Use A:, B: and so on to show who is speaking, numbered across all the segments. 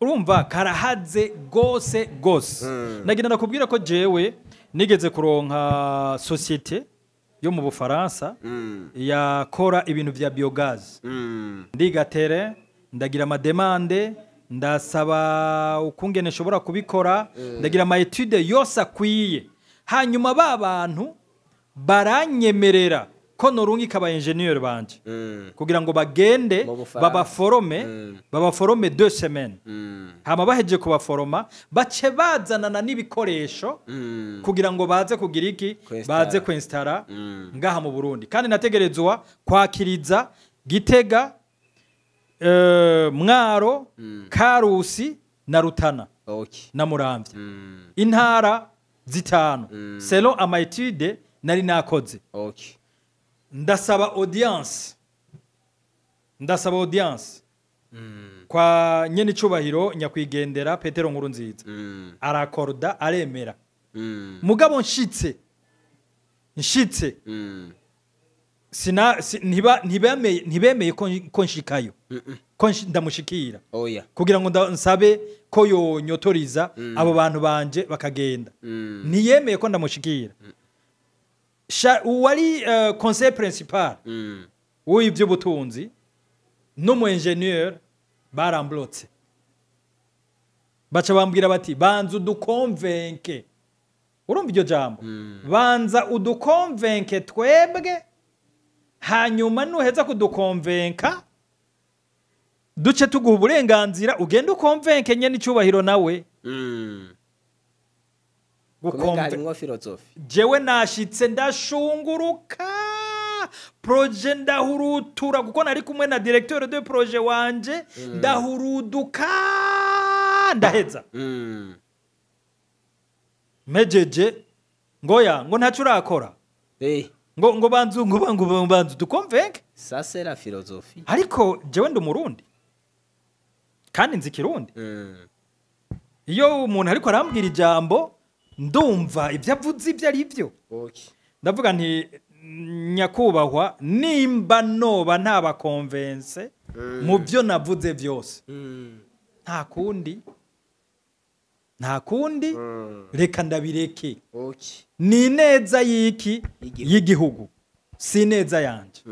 A: Urumva karahaze gose gose. Nagira ndakubwira ko jewe nigeze kuronka société yo mu Bufaransa yakora ibintu vya biogaz. Ndiga terrain, ndagira ama demandes, ndasaba ukungene nshobora kubikora, ndagira ama études yose akwiye. Hanyuma ba bantu baranyemerera ko norungika aba ingénieur banje kugira ngo bagende
B: Mu Bufaransa.
A: babaforome, babaforome 2 semaines. Hama baheje kubaforoma, bace bazanana n'ibikoresho kugira ngo baze kugira iki?
B: Kwinstara.
A: Baze kwinstara ngaha mu Burundi. Kandi nategerezwa kwakiriza Gitega, Mwaro, Karusi na Rutana na Muramvya, intara 5, selon ama études nari nakoze. Ndasaba audience, ndasaba audience kwa nyene icubahiro nyakwigendera Petero Nkurunziza. Arakorda, aremera. Mugabo nshitse, sina ntiba ntibemeye ko nshikayo, ko ndamushikira
B: Oya.
A: kugira ngo nsabe ko yonyotoriza abo bantu banje bakagenda. Ntiyemeye ko ndamushikira. Uwari conseiller principal w'iby'ubutunzi n'umu ingénieur baramblotse, baca bambwira bati: "Banza udukonvenke." Urumva iryo jambo? "Banza udukonvenke twebwe, hanyuma nuheza kudukonvenka duce tuguha uburenganzira ugende ukonvenke nyene icyubahiro nawe."
B: Kumenga harimwo philosophie.
A: Jewe nashitse, ndashunguruka projet, ndahurutura, kuko nari kumwe na directeur de projet wanje. Ndahuruduka, ndaheza. Mejeje, ngoya ngo ntacyo urakora. Ngo banzu ngo banzu dukonvenke.
B: Ça, c'est la philosophie.
A: Ariko jewe ndi Umurundi kandi nzi Kirundi. Iyo umuntu ariko arambwira ijambo, ndumva ibyo avuze ibyo ari byo. Ndavuga nti: "Nyakubahwa, nimba noba ntabakonvense mu byo navuze byose, nta kundi, nta kundi, reka ndabireke." Ni ineza y'iki?
B: Y'igihugu.
A: Y'igihugu, si ineza yanje.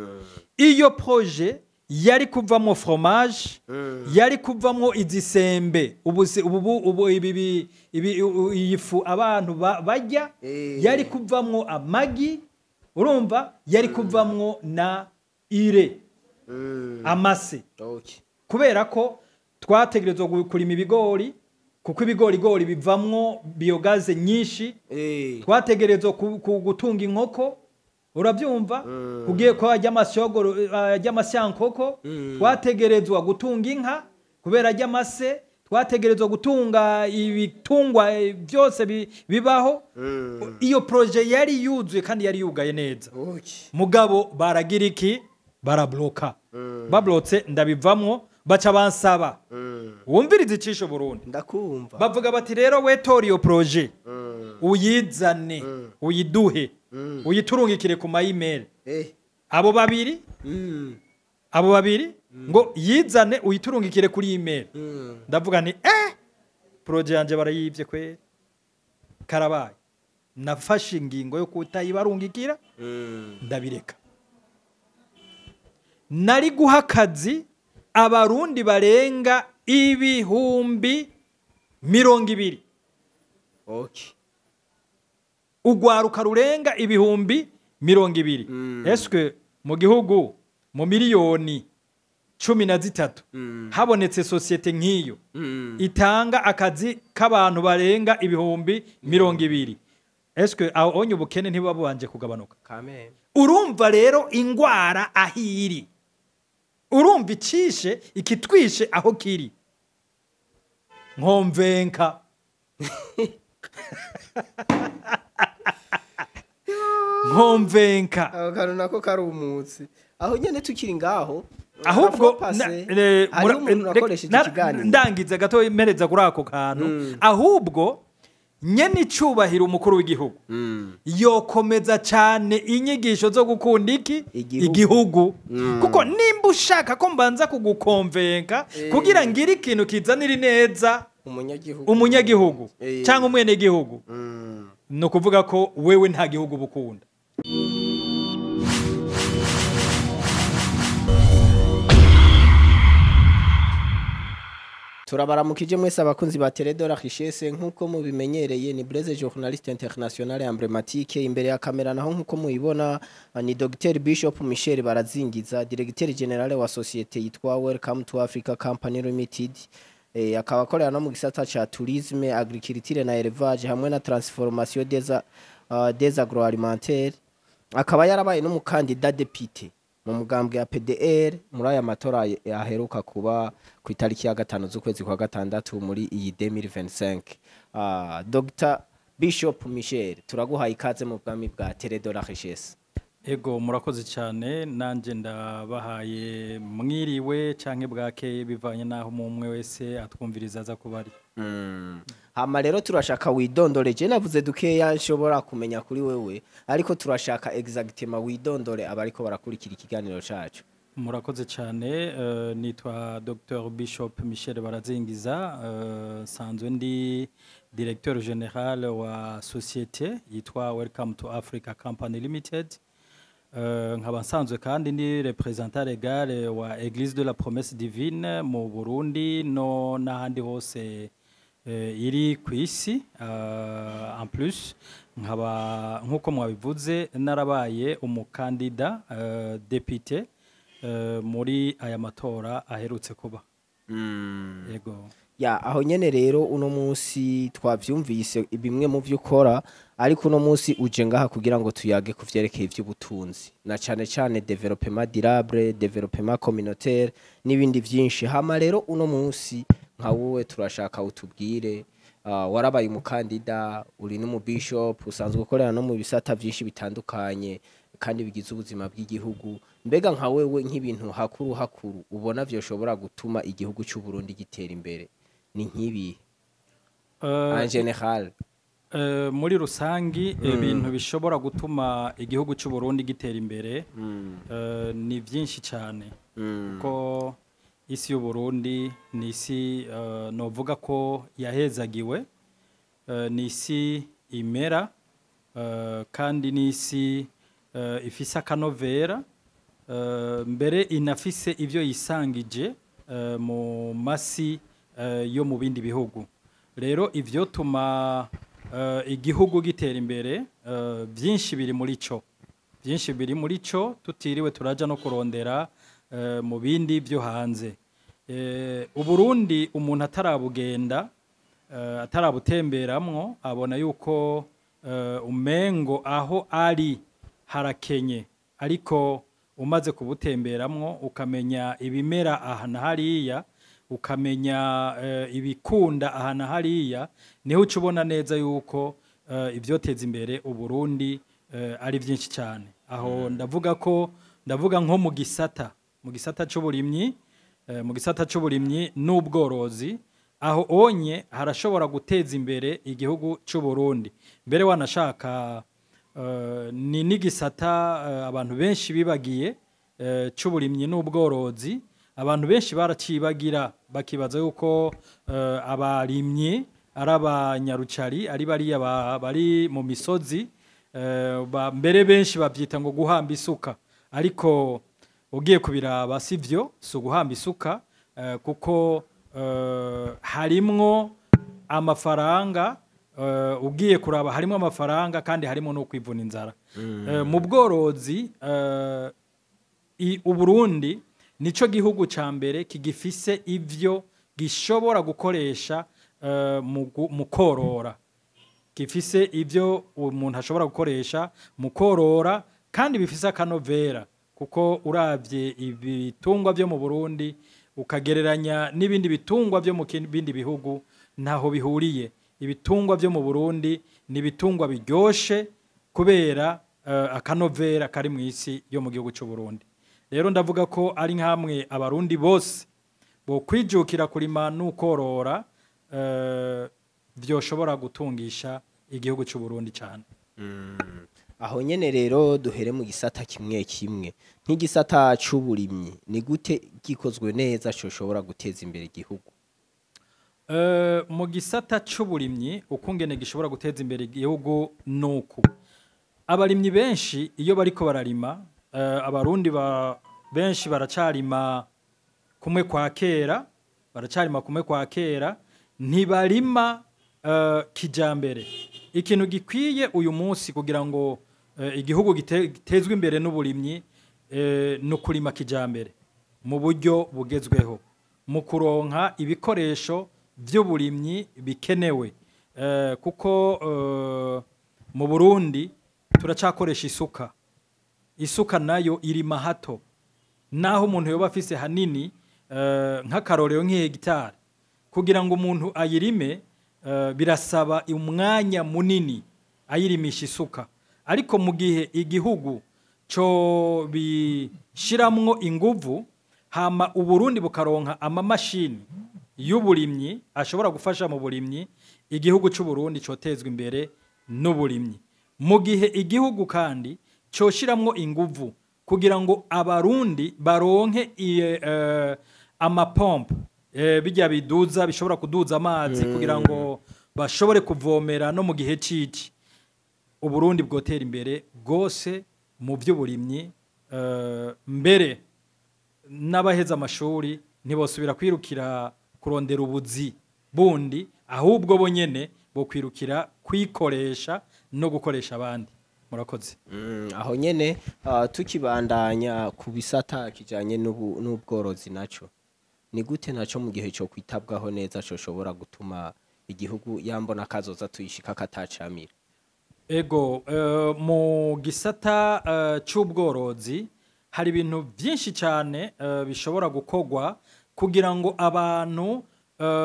A: Iyo projet yari kuvamo fromage, yari kuvamo izisembe, ubu ubu ibi iyi fu abantu barya, yari kuvamwo amagi, urumva, yari kuvamwo na urée, amase, kubera ko twategerezwa kurima ibigori, kuko ibigorigori bivamwo biogaz nyinshi. Twategerezwa gutunga inkoko, urabyumva, kugiye ko ajya amashyogoro, ajya amasyankoko. Twategerezwa gutunga inka kubera ajya amase. Twategerezwa gutunga ibitungwa byose bibaho. Iyo projet yari yuzuye kandi yari yugaye neza. Mugabo baragira iki? Barabloka. Bablotse, ndabivamwo. Baca bansaba, wumvirize icisho Burundi.
B: Ndakumva.
A: Bavuga bati: "Rero we tora iyo projet, uyizane, uyiduhe, uyiturungikire ku ma email." Abo babiri, abo babiri ngo yizane, uyiturungikire kuri email. Ndavuga nti: "Projet yanje barayivye kwe, karabaye." Nafashe ingingo yo kutayibarungikira, ndabireka. Nari guha akazi Abarundi barenga 20,000, ugwaruka rurenga 20,000. Eske mu gihugu mu miliyoni 13 habonetse société nk'iyo itanga akazi k'abantu barenga 20,000, eske aho onye ubukene ntibuba bubanje kugabanuka?
B: Kameme.
A: Urumva rero ingwara ahiri, urumva icishe ikitwishe aho kiri, nkomvenka, nkomvenka.
B: Ako kantu nako karumutse aho nyene tukiri ngaho.
A: Ahubwo
B: hariho umuntu nakoresheje ikiganiro.
A: Ndangiza gato, mereza kuri ako kantu. Ahubwo Nyene icubahiro umukuru w'igihugu yokomeza cyane inyigisho zo gukunda iki?
B: Igihugu.
A: Igihugu. Kuko nimba ushaka ko mbanza kugukonvenka kugira ngire ikintu kizanira ineza
B: umunyagihugu,
A: umunyagihugu cyangwa umwenegihugu, ni ukuvuga ko wewe nta gihugu bukunda.
B: Turabaramukije mwese abakunzi ba Télé de la Richesse. Nkuko mubimenyereye, ni Blaise, journaliste international emblématique. Imbere ya kamera naho, nkuko muyibona, ni Dr Bishop Michel Barazingiza, directeur général wa société yitwa Welcome to Africa Company Limited. Akaba akorera no mu gisata ca tourisme, agriculture na élevage hamwe na transformation des agroalimentaires. Akaba yarabaye n'umukandida député mu mugambwe ya PDR muri aya matora aheruka kuba ku itariki ya 5 z'ukwezi kwa gatandatu muri iyi 2025. Dr Bishop Michel, turaguhaye ikaze mu bwami bwa Télé de la Richesse.
A: Ego, murakoze cyane. Nanjye ndabahaye mwiriwe canke bwakeye, bivanye n'aho umwe wese atwumviriza aza kuba ari.
B: Hama rero turashaka widondore. Je navuze dukeya nshobora kumenya kuri wewe, ariko turashaka exactement widondore abariko barakurikira ikiganiro cacu.
A: Murakoze cyane. Nitwa Dr Bishop Michel Barazingiza, nsanzwe ndi directeur général wa société yitwa Welcome to Africa Company Limited. Nkaba nsanzwe kandi ndi représentant légal wa Église de la Promesse Divine mu Burundi no n'ahandi hose iri ku isi. En plus nkaba, nk'uko mwabivuze, narabaye umukandida député muri aya matora aherutse kuba. Yego.
B: Ya, aho nyene rero uno munsi twavyumvise bimwe mu vyo ukora, ariko uno munsi uje ngaha kugira ngo tuyage ku vyerekeye ivy'ubutunzi na cane cane développement durable, développement communautaire n'ibindi vyinshi. Hama rero uno munsi nka wowe turashaka utubwire, warabaye umukandida, uri n'umu bishop, usanzwe ukorera no mu bisata vyinshi bitandukanye kandi bigize ubuzima bw'igihugu. Mbega nka wewe, nk'ibintu hakuru hakuru ubona vyoshobora gutuma igihugu c'u Burundi gitera imbere ni nk'ibihe en général?
A: Muri rusangi, ibintu bishobora gutuma igihugu cy'u Burundi gitera imbere ni byinshi cyane, kuko isi y'u Burundi ni isi novuga ko yahezagiwe, ni isi imera, kandi ni isi ifise akanovera, mbere inafise ivyo yisangije mu masi yo mu bindi bihugu. Rero ivyo tuma igihugu gitera imbere, byinshi biri muri cyo, byinshi biri muri cyo, tutiriwe turaja no kurondera mu bindi byo hanze. Uburundi umuntu atarabugenda, atarabutemberamwo, abona yuko umengo aho ari harakenye, ariko umaze kubutemberamwo, ukamenya ibimera aha na hariya, ukamenya ibikunda aha na hariya, niho uca ubona neza yuko ivyoteza imbere Uburundi ari byinshi cyane. Aho ndavuga ko ndavuga nko mu gisata c'uburimyi, mu gisata c'uburimyi n'ubworozi. Aho onye harashobora guteza imbere igihugu c'u Burundi. Mbere wanashaka ni n'igisata abantu benshi bibagiye, c'uburimyi n'ubworozi. Abantu benshi baracibagira, bakibaza yuko abarimyi ari abanyarucari, ari bariya bari mu misozi. Mbere benshi babyita ngo guhamba isuka, ariko ugiye kubiraba si byo, si uguhamba isuka, kuko harimwo amafaranga. Ugiye kuraba harimo amafaranga kandi harimo no kwivuna inzara. Mu bworozi, Uburundi nico gihugu ca mbere kigifise ivyo gishobora gukoresha mu korora, gifise ivyo umuntu ashobora gukoresha mu korora kandi bifise akanovera, kuko uravye ibitungwa byo mu Burundi ukagereranya n'ibindi bitungwa byo mu bindi bihugu, ntaho bihuriye. Ibitungwa byo mu Burundi ni ibitungwa biryoshe kubera akanovera kari mu isi yo mu gihugu cy'u Burundi. Rero ndavuga ko ari nk'amwe abarundi bose bo kwijukira kurima n'ukorora. vyoshobora gutungisha igihugu cy'u Burundi cyane.
B: Aho nyene rero duhere mu gisata kimwe kimwe, nk'igisata c'uburimyi, ni gute gikozwe neza coshobora guteza imbere igihugu?
A: Mu gisata c'uburimyi, ukungene gishobora guteza imbere igihugu nuku: abarimyi benshi iyo bariko bararima, Abarundi benshi baracarima kumwe kwa kera, baracarima kumwe kwa kera, ntibarima kijambere. Ikintu gikwiye uyu munsi kugira ngo igihugu gitezwe imbere n'uburimyi ni ukurima kijambere mu buryo bugezweho, mu kuronka ibikoresho by'uburimyi bikenewe, kuko mu Burundi turacakoresha isuka. Isuka nayo irima hato, naho umuntu yoba afise hanini, nk'akarorero nk'ihegitari, kugira ngo umuntu ayirime birasaba umwanya munini ayirimisha isuka. Ariko mu gihe igihugu co bishiramwo inguvu, hama Uburundi bukaronka amamashini y'uburimyi ashobora gufasha mu burimyi, igihugu c'u Burundi cotezwa imbere n'uburimyi. Mu gihe igihugu kandi coshiramwo inguvu kugira ngo Abarundi baronke amapompe, bijya biduza, bishobora kuduza amazi kugira ngo bashobore kuvomera no mu gihe cici, Uburundi bwotera imbere bwose mu by'uburimyi. Mbere n'abaheza amashuri ntibosubira kwirukira kurondera ubuzi bundi, ahubwo bo nyene bo kwirukira kwikoresha no gukoresha abandi. Murakoze.
B: Aho nyene, tukibandanya ku bisata kijanye n'ubworozi, naco ni gute naco mu gihe cyo kwitabwaho neza coshobora gutuma igihugu yambona kazoza tuyishika katacamira?
A: Ego, mu gisata c'ubworozi hari ibintu byinshi cyane bishobora gukorwa kugira ngo abantu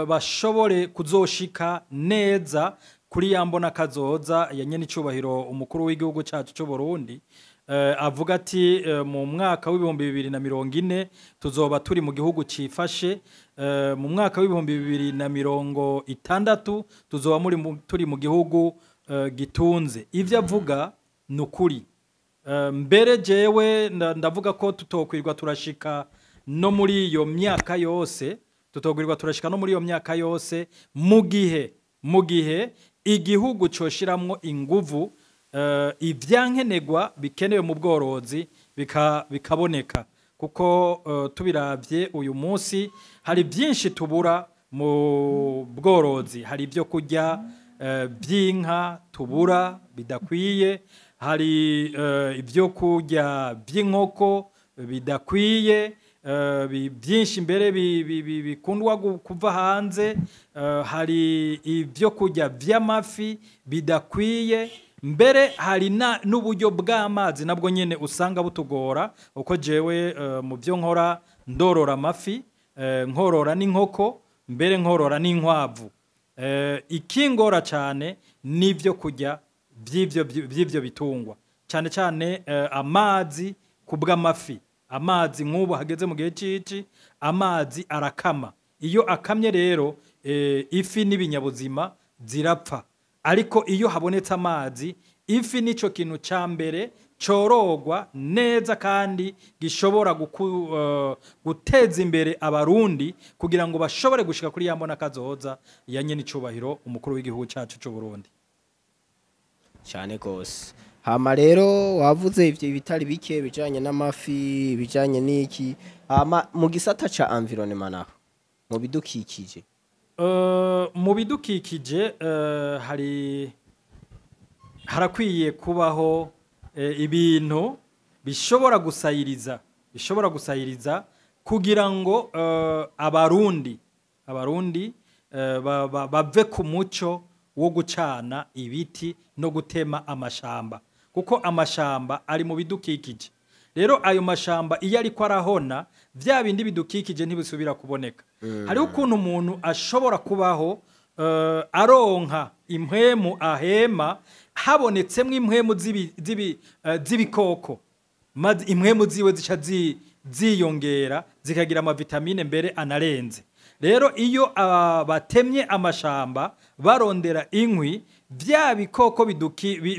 A: bashobore kuzoshika neza kuri ya mbona kazoza ya nyene icubahiro umukuru w'igihugu cyacu cy'u Burundi, avuga ati mu mwaka w'2040 tuzoba turi mu gihugu cifashe, mu mwaka w'2060 tuzoba turi mu gihugu gitunze. Ivyo avuga ni ukuri. Mbere jewe ndavuga ko tutokwirwa turashika no muri iyo myaka yose, tutokwirwa turashika no muri iyo myaka yose mu gihe igihugu coshiramwo inguvu, ivyankenerwa bikenewe mu bworozi bikaboneka, kuko tubiravye uyu munsi hari byinshi tubura mu bworozi. Hari ibyo kurya by'inka tubura bidakwiye, hari ibyo kurya by'inkoko bidakwiye, byinshi mbere bikundwa kuva hanze, hari ibyo kurya by'amafi bidakwiye, mbere hari n'uburyo bw'amazi nabwo nyene usanga butugora, uko jewe mu byo nkora ndorora amafi, nkorora n'inkoko, mbere nkorora n'inkwavu. Ikingora cyane n'ibyo kurya by'ivyo bitungwa, cyane cyane amazi ku bw'amafi. Amazi nk'ubu hageze mu gihe cici, amazi arakama. Iyo akamye rero, ifi n'ibinyabuzima zirapfa. Ariko iyo habonetse amazi, ifi nico kintu ca mbere corogwa neza kandi gishobora guteza imbere Abarundi kugira ngo bashobore gushika kuri ya mbona kazoza ya nyene icubahiro umukuru w'igihugu cacu c'u Burundi.
B: Cyane gose. Hama rero wavuze ivyo bitari bike bijanye n'amafi, bijanye n'iki. Hama mu gisata ca environnement naho, mu bidukikije?
A: Mu bidukikije hari harakwiye kubaho ibintu bishobora gusayiriza kugira ngo Abarundi bave ku muco wo gucana ibiti no gutema amashamba, kuko amashamba ari mu bidukikije. Rero ayo mashamba iyo ariko arahona, vya bindi bidukikije ntibisubira kuboneka. Hariho ukuntu umuntu ashobora kubaho aronka impwemu ahema, habonetsemwo impwemu z'ibikoko, maze impwemu ziwe zica ziyongera, zikagira amavitamine mbere anarenze. Rero iyo batemye amashamba barondera inkwi, bya bikoko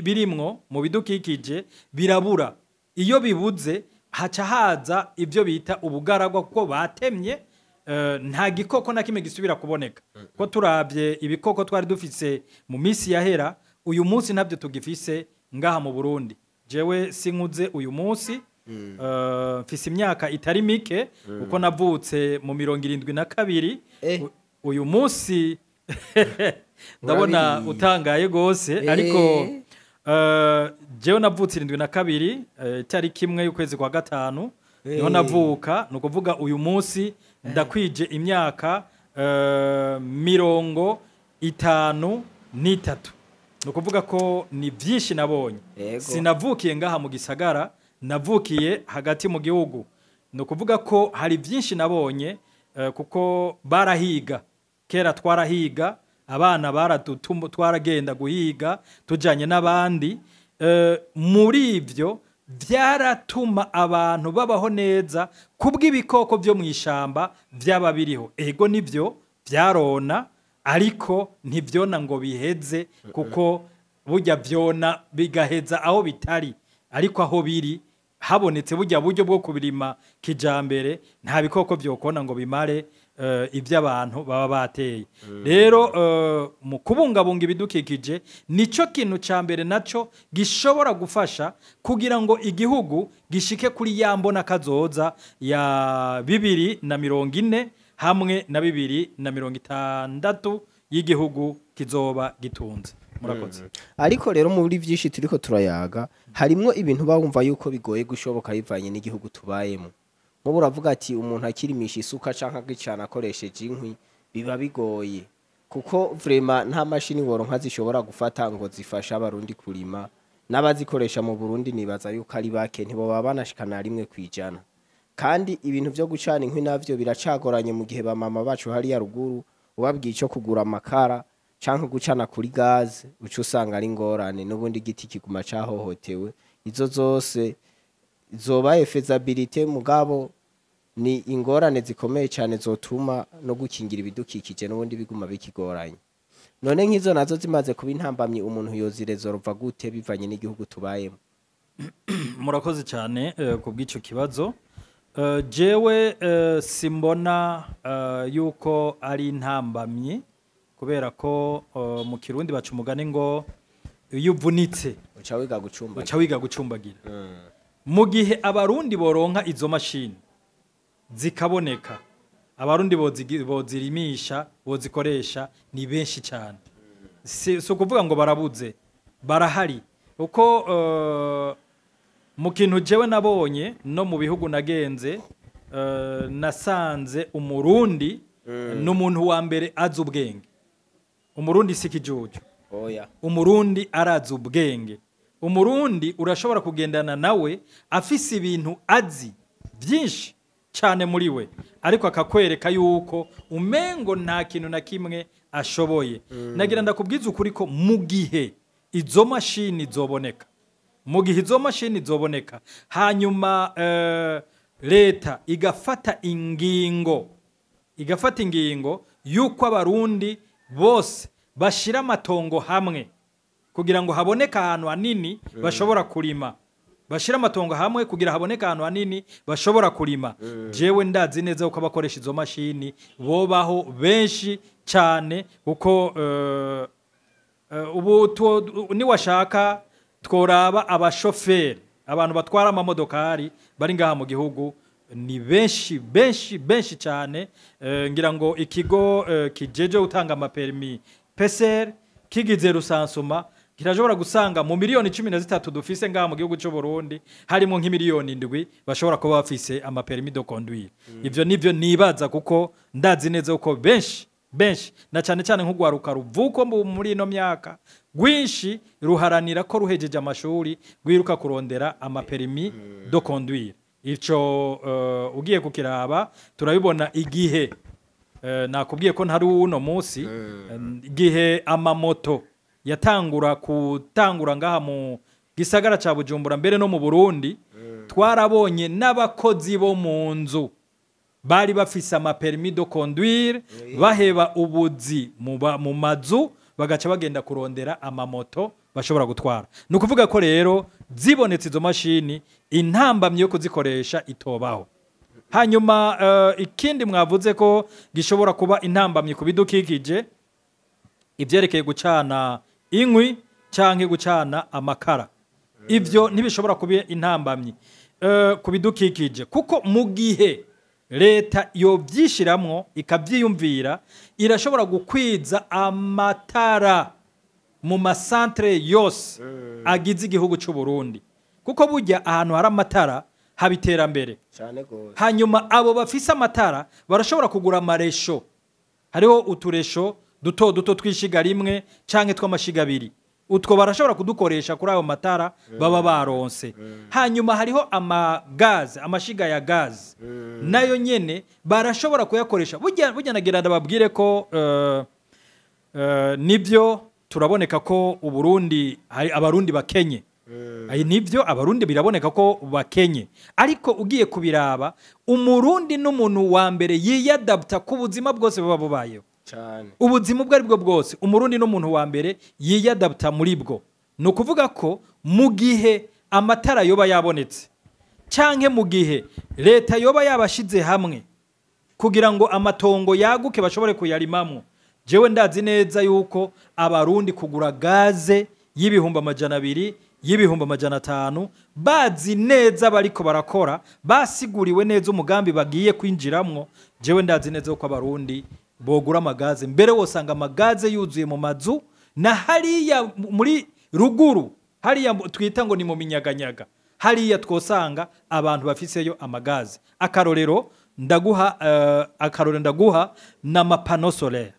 A: birimwo mu bidukikije birabura. Iyo bibuze, haca haza ibyo bita ubugaragwa, kuko batemye, nta gikoko na kimwe gisubira kuboneka. Ko turabye ibikoko twari dufise mu minsi yahera, uyu munsi ntabyo tugifise ngaha mu Burundi. Jewe sinkuze uyu munsi, mfise imyaka itari mike, kuko navutse mu 72. Uyu munsi ndabona
B: Urabiriye.
A: utangaye gose, ariko jewe navutse 72, itariki 1 y'ukwezi kwa gatanu niho navuka. Ni ukuvuga uyu munsi ndakwije imyaka 53. Ni ukuvuga ko ni byinshi nabonye. Sinavukiye ngaha mu gisagara, navukiye hagati mu gihugu. Ni ukuvuga ko hari byinshi nabonye, kuko barahiga kera, twarahiga abana, twaragenda guhiga tujanye n'abandi. Muri ibyo byaratuma abantu babaho neza kubw'ibikoko byo mu ishamba byaba biriho. Ego, nibyo byarona, ariko ntibyona ngo biheze, kuko burya byona bigaheza aho bitari, ariko aho biri habonetse burya buryo bwo kubirima kijambere, nta bikoko byokona ngo bimare ibyo abantu baba bateye. Rero mu kubungabunga ibidukikije, nico kintu ca mbere naco gishobora gufasha kugira ngo igihugu gishike kuri ya mbona kazoza ya 2040 hamwe na 2060 y'igihugu kizoba gitunze. Murakoze.
B: Ariko rero muri byinshi turiko turayaga, harimwo ibintu bawumva yuko bigoye gushoboka bivanye n'igihugu tubayemo. Nk'ubu uravuga ati umuntu akirimisha isuka canke agicana akoresheje inkwi biba bigoye, kuko vraiment nta mashini woronka zishobora gufata ngo zifashe Abarundi kurima. N'abazikoresha mu Burundi nibaza yuko ari bake, ntiboba banashikana 1%. Kandi ibintu vyo gucana inkwi navyo biracagoranye, mu gihe bamama bacu hariya ruguru ubabwiye ico kugura amakara canke gucana kuri gaze, uca usanga ari ingorane. N'ubundi igiti kiguma cahohotewe. Izo zose zobaye faisabilité, mugabo ni ingorane zikomeye cyane zotuma no gukingira ibidukikije n'ubundi biguma bikigoranye. None nk'izo nazo zimaze kuba intambamyi, umuntu yozirezorova gute bivanye n'igihugu tubayemo?
A: Murakoze cyane ku bw'icyo kibazo. Jewe simbona yuko ari intambamyi, kubera ko mu Kirundi baca umugani ngo iyo uvunitse
B: uca wiga gucumbagira.
A: Uca wiga gucumbagira. Mu gihe Abarundi boronka izo mashini zikaboneka, Abarundi bozirimisha, bozikoresha ni benshi cyane. Si ukuvuga ngo barabuze, barahari, kuko mu kintu jewe nabonye no mu bihugu nagenze, nasanze Umurundi n'umuntu wa mbere azi ubwenge. Umurundi si ikijuju.
B: Oya.
A: Umurundi arazi ubwenge. Umurundi urashobora kugendana nawe afise ibintu azi byinshi cyane muri we, ariko akakwereka yuko umengo nta kintu na kimwe ashoboye. Nagira ndakubwiza ukuri ko mu gihe izo mashini zoboneka, mu gihe izo mashini zoboneka, hanyuma leta igafata ingingo yuko Abarundi bose bashira amatongo hamwe kugira ngo haboneke ahantu hanini bashobora kurima, bashira amatongo hamwe kugira haboneke ahantu hanini bashobora kurima, jewe ndazi neza ko abakoresha izo mashini bobaho benshi cyane, kuko ubu niwashaka tworaba abashoferi, abantu batwara amamodokari bari ngaha mu gihugu ni benshi, benshi, benshi cyane. Ngira ngo ikigo kijeje gutanga ama permis PCR kigize recensement, kirashobora gusanga mu miliyoni 13 dufise ngaha mu gihugu cy'u Burundi harimo nk'imiliyoni 7 bashobora kuba bafise ama permis de conduire. Ivyo nivyo nibaza, kuko ndazi neza ko benshi benshi, na cyane cyane nk'urwaruka ruvuko muri ino myaka, rwinshi ruharanira ko ruhejeje amashuri rwiruka kurondera ama permis de conduire. Ico ugiye kukiraba turabibona igihe nakubwiye ko ntari uno munsi, igihe amamoto yatangura gutangura ngaha mu gisagara ca Bujumbura, mbere no mu Burundi, twarabonye n'abakozi bo mu nzu Bari bafise ama permis de conduire, baheba ubuzi mu mazu, bagaca bagenda kurondera amamoto bashobora gutwara. Ni ukuvuga ko rero zibonetse izo mashini, intambamyi yo kuzikoresha itobaho. Hanyuma ikindi mwavuze ko gishobora kuba intambamyi ku bidukikije, ibyerekeye gucana inkwi canke gucana amakara, ivyo ntibishobora kuba intambamyi ku bidukikije, kuko mu gihe leta yovyishiramwo ikavyiyumvira, irashobora gukwiza amatara mu masantere yose agize igihugu c'u Burundi, kuko burya ahantu hari amatara haba iterambere.
B: Cyane gose.
A: Hanyuma abo bafise amatara barashobora kugura amaresho. Hariho uturesho duto duto twishiga rimwe canke tw'amashiga abiri, utwo barashobora kudukoresha kuri ayo matara baba baronse. Hanyuma hariho amagaze, amashiga ya gaze, nayo nyene barashobora kuyakoresha. Burya nagira ndababwire ko nibyo turaboneka ko Uburundi hari Abarundi bakenye. Ayi, nibyo, Abarundi biraboneka ko bakenye, ariko ugiye kubiraba, Umurundi n'umuntu wa mbere yiyadapta ku buzima bwose buba bubayeho. Ubuzima ubwo ari bwo bwose, Umurundi n'umuntu wa mbere yiyadapta muri bwo. Ni ukuvuga ko mu gihe amatara yoba yabonetse, canke mu gihe leta yoba yabashize hamwe kugira ngo amatongo yaguke bashobore kuyarimamwo, jewe ndazi neza yuko Abarundi kugura gaze y'200,000, y'500,000, bazi neza bariko barakora, basiguriwe neza umugambi bagiye kwinjiramwo, jewe ndazi neza ko Abarundi bogura amagaze. Mbere wosanga amagaze yuzuye mu mazu, na hariya muri ruguru, hariya twita ngo ni mu minyaganyaga, hariya twosanga abantu bafiseyo amagaze. Akarorero ndaguha n'ama panneaux solaires.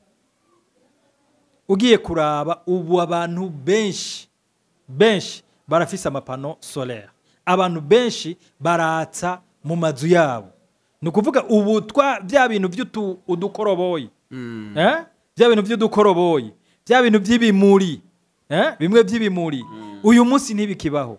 A: Ugiye kuraba ubu, abantu benshi benshi barafise ama panneaux solaires, abantu benshi baratsa mu mazu yabo. Ni ukuvuga ubu twa bya bintu by'utu udukoroboyi, eh? Bya bintu by'udukoroboyi, bya bintu by'ibimuri, eh? Bimwe by'ibimuri, uyu munsi ntibikibaho.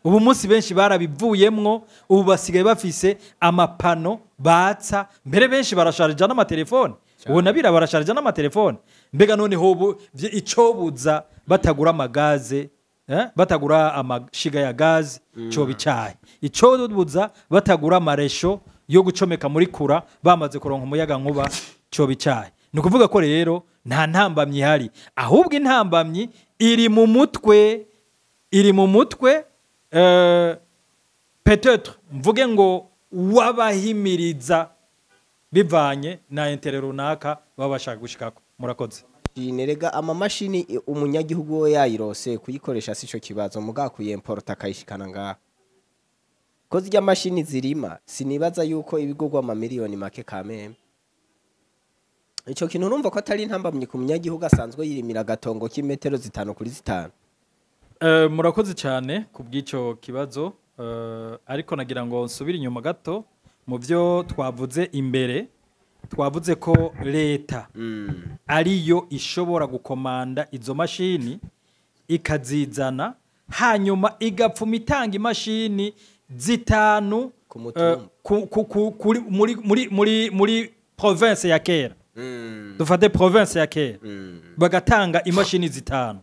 A: Ubu munsi benshi barabivuyemwo, ubu basigaye bafise ama panneaux batsa. Mbere benshi barasharija n'amatelefone ubu, nabira barasharija n'amatelefone. Mbega noneho ubu icobuza batagura amagaze, eh? Batagura amashiga ya gaze, coba icayi? Icobuza batagura amaresho yo gucomeka muri kura bamaze kuronka umuyaga nkuba, coba icayi? Ni ukuvuga ko rero nta ntambamyi ihari, ahubwo intambamyi iri mu mutwe, iri mu mutwe peut-être mvuge ngo wabahimiriza bivanye na intérêt runaka baba bashaka gushikako. Murakoze.
B: Nerega amamashini umunyagihugu we yayirose, kuyikoresha sico kibazo, muga kuyemporta akayishikana ngaha, ko zirya mashini zirima, sinibaza yuko ibigurwa amamiliyoni make kameme. Ico kintu urumva ko atari intambamyi ku munyagihugu asanzwe yirimira agatongo k'imetero 5 kuri 5?
A: Murakoze cyane ku bw'icyo kibazo, ariko nagira ngo nsubire inyuma gato mu byo twavuze imbere. Twavuze ko leta ariyo ishobora gukomanda izo mashini ikazizana, hanyuma igapfuma itanga imashini zitanu
B: ku mutumba.
A: Muri province ya kera, dufate province ya kera, bagatanga imashini zitanu.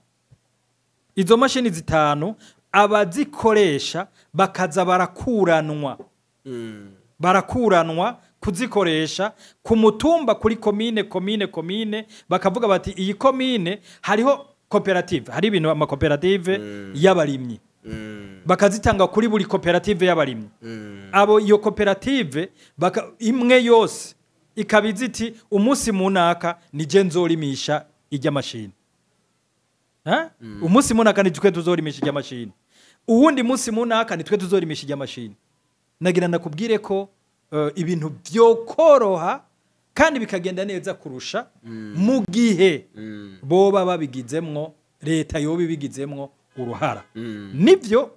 A: Izo mashini zitanu abazikoresha bakaza barakuranwa, barakuranwa kuzikoresha ku mutumba, kuri komine, komine, komine. Bakavuga bati iyi komine hariho koperative, hari ibintu amakoperative y'abarimyi, bakazitanga kuri buri koperative y'abarimyi. Abo iyo koperative imwe yose ikaba izi iti umunsi munaka nije nzorimisha ijya mashini. Ha? Umunsi munaka ni twe tuzorimisha ijya mashini, uwundi munsi munaka ni twe tuzorimisha ijya mashini. Nagira ndakubwire ko ibintu byokoroha kandi bikagenda neza kurusha mu gihe boba babigizemwo, leta yoba ibigizemwo uruhara. Nibyo,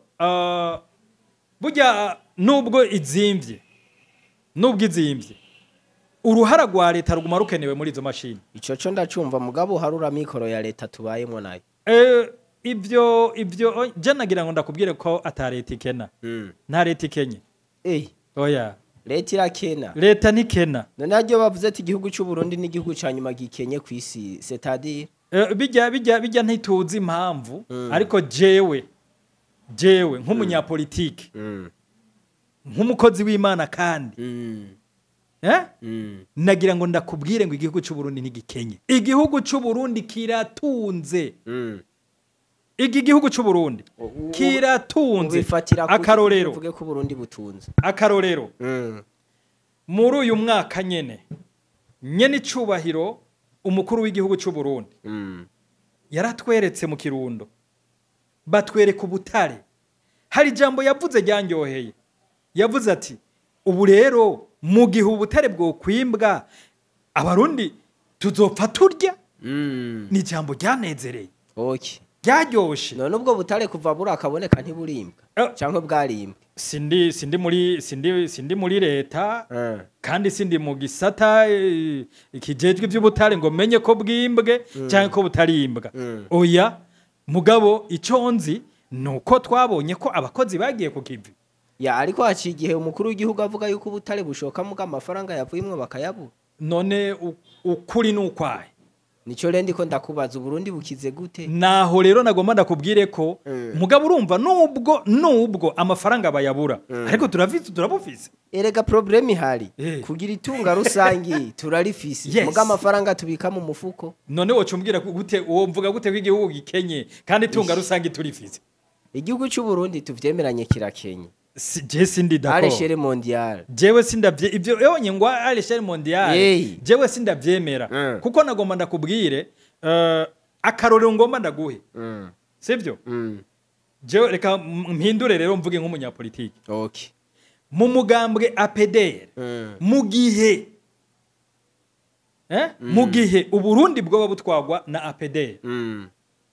A: burya nubwo izimvye, uruhara rwa leta ruguma rukenewe muri izo mashini.
B: Ico co ndacumva, mugabo harura mikoro ya leta tubayemwo nayo.
A: Ivyo je nagira ngo ndakubwire ko ata leta ikena, nta leta ikenye. Oya.
B: Leta irakena.
A: Leta ntikena.
B: None haryo bavuze ati igihugu cy'u Burundi n'igihugu ca nyuma gikenye ku isi, c'est-à-dire?
A: Bijya ntituzi impamvu, ariko jewe nk'umunyapolitike, nk'umukozi w'Imana kandi, nagira ngo ndakubwire ngo igihugu cy'u Burundi ntigikenye. Igihugu cy'u Burundi kiratunze. Iki gihugu cy'u Burundi kiratunze.
B: Ubifatira kuki?
A: Akarorero.
B: Uvuge ko Burundi butunze.
A: Akarorero, muri uyu mwaka nyene icubahiro umukuru w'igihugu cy'u Burundi yaratweretse mu Kirundo, batwereka ubutare. Hari ijambo yavuze ryanyoheye. Yavuze ati: "Ubu rero mu gihe ubutare bwokwimbwa, Abarundi tuzopfa turya." Ni ijambo ryanezereye, ryaryoshe.
B: None ubwo butare kuva burakaboneka ntiburimbwa canke bwarimbwe?
A: Sindi muri leta, kandi sindi mu gisata kijejwe iby'ubutare ngo menye ko bwimbwe cyangwa ko butarimbwa. Oya, mugabo icyo nzi ni uko twabonye ko abakozi bagiye ku kivi.
B: Ya, ariko haciye igihe umukuru w'igihugu avuga yuko ubutare bushoka, muga amafaranga yavuyemwo bakayabura.
A: None ukuri ni ukwahe?
B: Nico rero ndiko ndakubaza: Uburundi bukize gute?
A: Naho rero nagomba ndakubwire ko, mugabo urumva, nubwo amafaranga bayabura, ariko turafise, turabufise.
B: Erega problème ihari, kugira itunga rusangi turarifise, muga amafaranga tubika mu mufuko.
A: None woca umbwira gute, uwo mvuga gute ko igihugu gikenye kandi itunga rusangi turifise?
B: Igihugu cy'u Burundi tuvyemeranye kirakenye.
A: Je sindi
B: À
A: d'accord.
B: l'échelle mondiale.
A: Jewe sindavye ivyo yonye ngo à l'échelle mondiale. Jewe sindavyemera, kuko nagomba ndakubwire, akarorero ngomba ndaguhe, sivyo? Jewe reka mpindure rero mvuge nk'umunyapolitiki. Mu mugambwe APDR, mu gihe Uburundi bwoba butwagwa na APDR,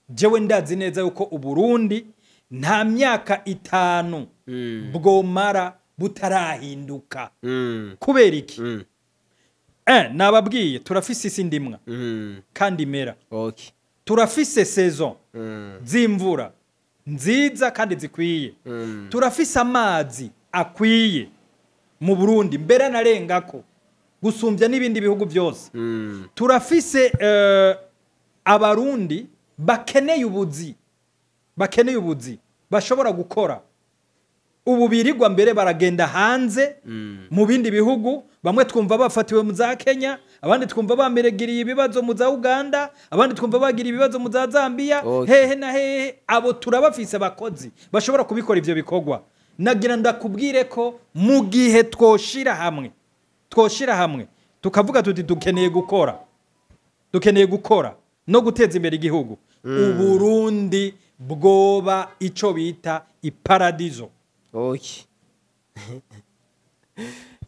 A: jewe ndazi neza yuko Uburundi nta myaka 5 bwomara butarahinduka. Kubera iki? Nababwiye, turafise isi ndimwa kandi imera. Turafise saison z'imvura nziza kandi zikwiye. Turafise amazi akwiye mu Burundi, mbere anarengako gusumbya n'ibindi bihugu byose. Turafise Abarundi bakeneye ubuzi bashobora gukora. Ubu birirwa mbere baragenda hanze mu bindi bihugu. Bamwe twumva bafatiwe mu za Kenya, abandi twumva bameregiriye ibibazo mu za Uganda, abandi twumva bagiriye ibibazo mu za Zambia, hehe na hehe. Abo turabafise, abakozi bashobora kubikora ivyo bikorwa. Nagira ndakubwire ko mu gihe twoshira hamwe tukavuga tuti dukeneye gukora no guteza imbere igihugu, Uburundi bwoba ico bita iparadizo.
B: Okay.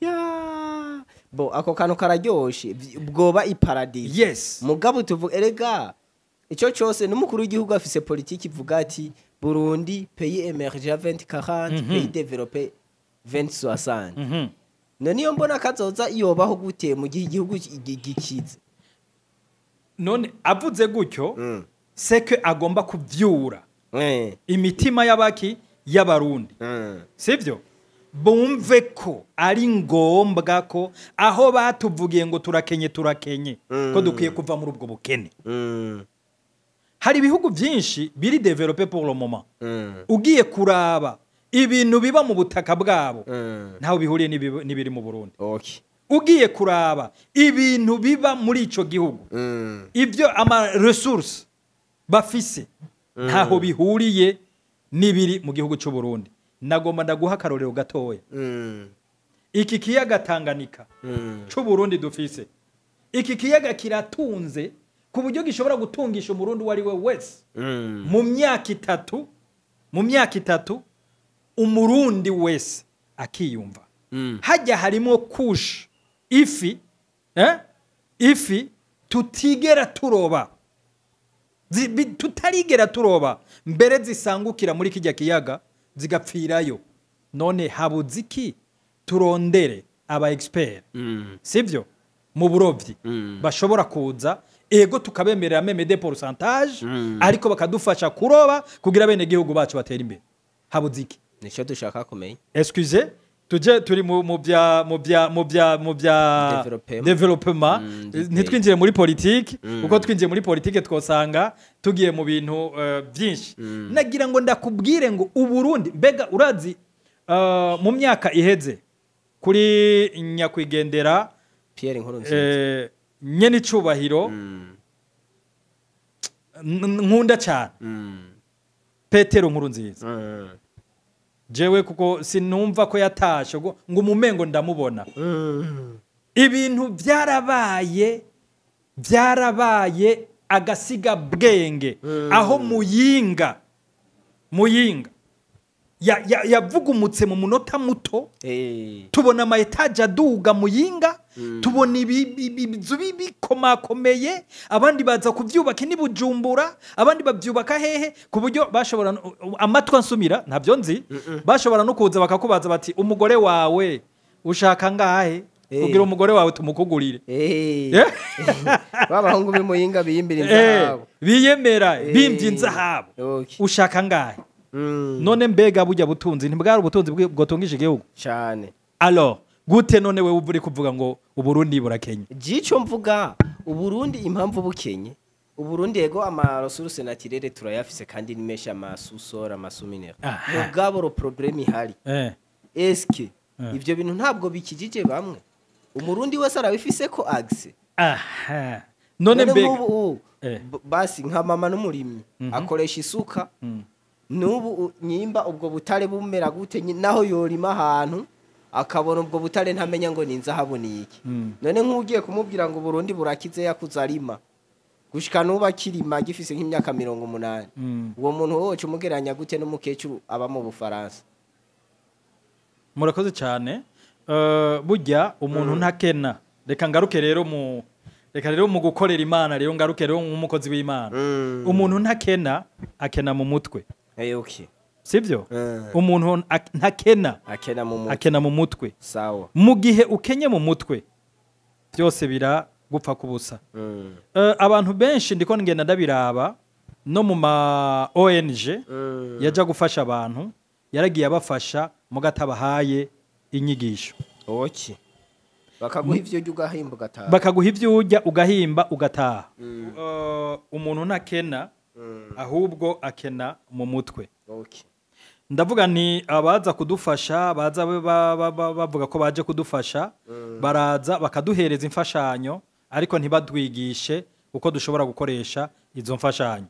B: Ya, bo ako kantu kararyoshe, bwoba iparadizo.
A: Yes.
B: Mugabo tuvuga erega ico cyose n'umukuru w'igihugu afise politiki ivuga ati: "Burundi pays émergent 2040, pays développé 2060." None iyo mbona kazoza yobaho gute mu gihe igihugu gikize?
A: None avuze gutyo, c'est que agomba kuvyura imitima y'abaki y'Abarundi, sivyo? Bumve ko ari ngombwa ko aho batuvugiye ngo turakenye, turakenye, ko dukwiye kuva muri ubwo bukene. Hari ibihugu byinshi biri développé pour le moment, ugiye kuraba ibintu biba mu butaka bwabo, ntaho bihuriye n'ibiri mu Burundi. Ugiye kuraba ibintu biba muri ico gihugu, ibyo ama ressources bafise, ntaho bihuriye n'ibiri mu gihugu cy'u Burundi. Nagomba ndaguha akarorero gatoya. Iki kiyaga Tanganyika cy'u Burundi dufise, iki kiyaga kiratunze ku buryo gishobora gutungisha Umurundi uwo ari we wese. Mu myaka 3 Umurundi wese akiyumva. Hajya harimo couche ifi, ifi tutigera turoba, tutarigera turoba, mbere zisangukira muri kijya kiyaga zigapfirayo. None habuze iki? Turondere aba expert, sivyo, mu burovyi, bashobora kuza, ego, tukabemerera même des pourcentage, ariko bakadufasha kuroba kugira bene gihugu bacu batera imbere. Habuze iki?
B: Nico dushaka kumenya.
A: Excusez. Tuje turi mu bya
B: Development.
A: Development. Ntitwinjire muri politiki, kuko twinjiye muri politiki twosanga tugiye mu bintu byinshi. Nagira ngo ndakubwire ngo Uburundi, mbega urazi, mu myaka iheze kuri nyakwigendera
B: Pierre Nkurunziza,
A: nyene icubahiro nkunda cyane, Petero Nkurunziza, jewe kuko sinumva ko yatashe ngo umumengo ndamubona. Ibintu byarabaye agasiga bwenge, aho Muyinga yavugumutse mu munota muto. Tubona ama étages aduga Muyinga, tubona ibizu bikomakomeye, abandi baza kubyubaka ni Bujumbura, abandi babyubaka hehe, ku buryo bashobora amatwi ansumira, ntabyo nzi, bashobora no kuza bakakubaza bati: "Umugore wawe ushaka ngahe kugira umugore wawe tumukugurire?"
B: B'abahungu b'Imuyinga biyimbira inzahabu.
A: Biyemera bimvye inzahabu. Ushaka ngahe? None mbega burya butunzi ntibwari ubutunzi bwotungisha igihugu?
B: Cyane.
A: Alors gute none wewe uba uri kuvuga ngo Uburundi burakenye?
B: Jico mvuga Uburundi, impamvu bukenye, Uburundi yego, ama ressources naturelles turayafise kandi ni menshi, ama sous-sol, ama sous-minerais. Mugabo le problème ihari, eske ivyo bintu ntabwo bikijije bamwe? Umurundi wese arabifise ko accès?
A: Aha, none mbega
B: nk'ubu basi nka mama n'umurimyi akoresha isuka. N'ubu nyimba ubwo butare bumera gute, naho yorima ahantu akabona ubwo butare ntamenya ngo ni inzahabu ni iki. None nk'ugiye kumubwira ngo Burundi burakize, yakuze arima gushika n'ubu akirima, gifise nk'imyaka 80, uwo muntu wowe umugereranya gute n'umukecuru aba mu Bufaransa?
A: Murakoze cyane. Burya umuntu ntakena. Reka ngaruke rero mu reka rero mu gukorera Imana, rero ngaruke rero nk'umukozi w'Imana. Umuntu ntakena, akena mu mutwe.
B: Okay.
A: Sibyo? Umuntu ntakena,
B: akena mu mutwe.
A: Akena mu mutwe.
B: Sawa.
A: Mu gihe ukenye mu mutwe, byose biragupfa kubusa. Abantu benshi ndiko ngenda ndabiraba no mu ma ONG yaja gufasha abantu, yaragiye abafasha mugatabahaye inyigisho.
B: Okay, bakaguha ivyo urya ugahimba ugataha.
A: Bakaguha ibyo urya ugahimba ugataha. Umuntu ntakena, ahubwo akena mu mutwe. Ndavuga nti abaza kudufasha baza bavuga ko baje kudufasha, baraza bakaduhereza imfashanyo, ariko ntibadwigishe uko dushobora gukoresha izo mfashanyo.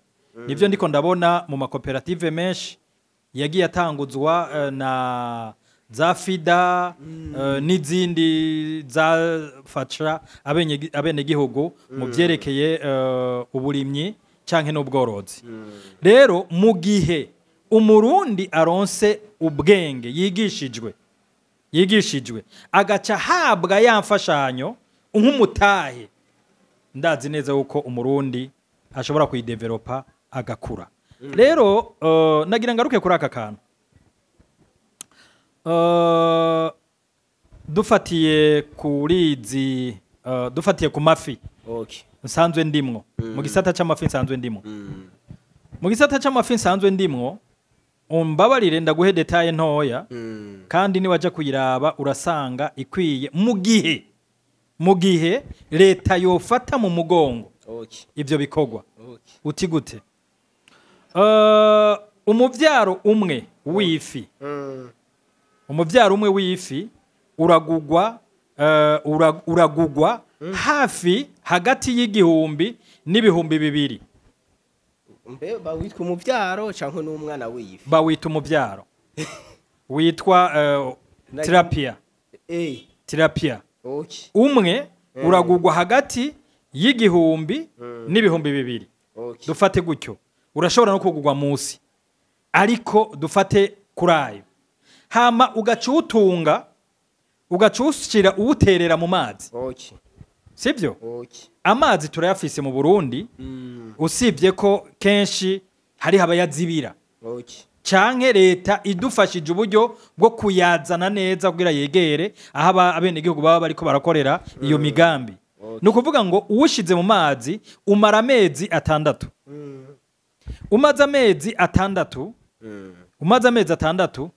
A: Nibyo ndiko ndabona mu makoperative menshi yagiye atanguzwa na za FIDA n'izindi zafasha abenegihugu mu byerekeye uburimyi canke n'ubworozi. Rero mu gihe Umurundi aronse ubwenge, yigishijwe, agaca ahabwa ya mfashanyo nk'umutahe, ndazi neza yuko Umurundi ashobora kuyidevelopa agakura. Rero nagira ngaruke kuri aka kantu. Dufatiye kuri izi, dufatiye ku mafi nsanzwe ndimwo, mu gisata c'amafi nsanzwe ndimwo, mu gisata c'amafi nsanzwe ndimwo, umbabarire ndaguhe détail ntoya, kandi niwaja kuyiraba urasanga ikwiye mu gihe leta yofata mu mugongo ivyo bikorwa. Uti gute? Umuvyaro umwe w'ifi, umuvyaro umwe w'ifi uragugwa uragugwa hafi hagati y'1000 n'ibihumbi 2.
B: Mbe bawitwa umuvyaro canke n'umwana w'ifi?
A: Bawita umuvyaro witwa tilapia. Tilapia umwe uragugwa hagati y'1000 n'ibihumbi 2. Dufate gutyo, urashobora no kugugwa munsi, ariko dufate kuri ayo. Hama ugaca uwutunga, ugaca uwushira, uwuterera mu mazi. Sibyo? Amazi turayafise mu Burundi, usibye ko kenshi hari abayazibira, canke leta idufashije uburyo bwo kuyazana neza kugira yegere aho abenegihugu baba bariko barakorera iyo migambi. Ni ukuvuga ngo uwushize mu mazi umara amezi 6. Umaze amezi 6, umaze amezi 6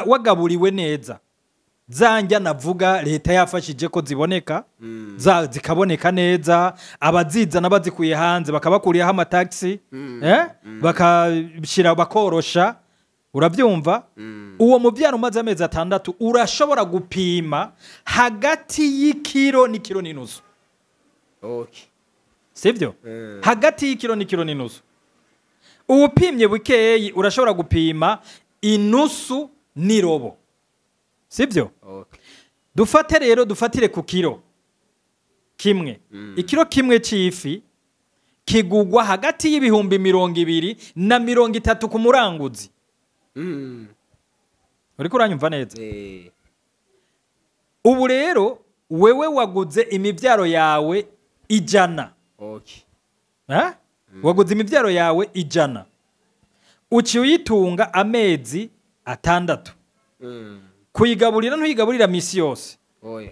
A: wagaburiwe neza. Zanjya navuga leta yafashije ko ziboneka, zikaboneka neza, abazizana bazikuye hanze bakabakuriyeho amatagisi, bakashyira, bakorosha, urabyumva? Uwo mubyaro umaze amezi 6 urashobora gupima hagati y'ikiro n'ikiro n'inusu. Sibyo? Hagati y'ikiro n'ikiro n'inusu. Uwupimye bukeyi urashobora gupima inusu n'irobo. Sibyo? Dufate rero, dufatire ku kiro kimwe. Ikiro kimwe c'ifi kigugwa hagati y'ibihumbi 20 na 30 ku muranguzi. Uriko uranyumva neza? Ubu rero wewe waguze imibyaro yawe 100. Waguze imibyaro yawe 100, uciye uyitunga amezi 6. Kuyigaburira ntuyigaburira misi yose.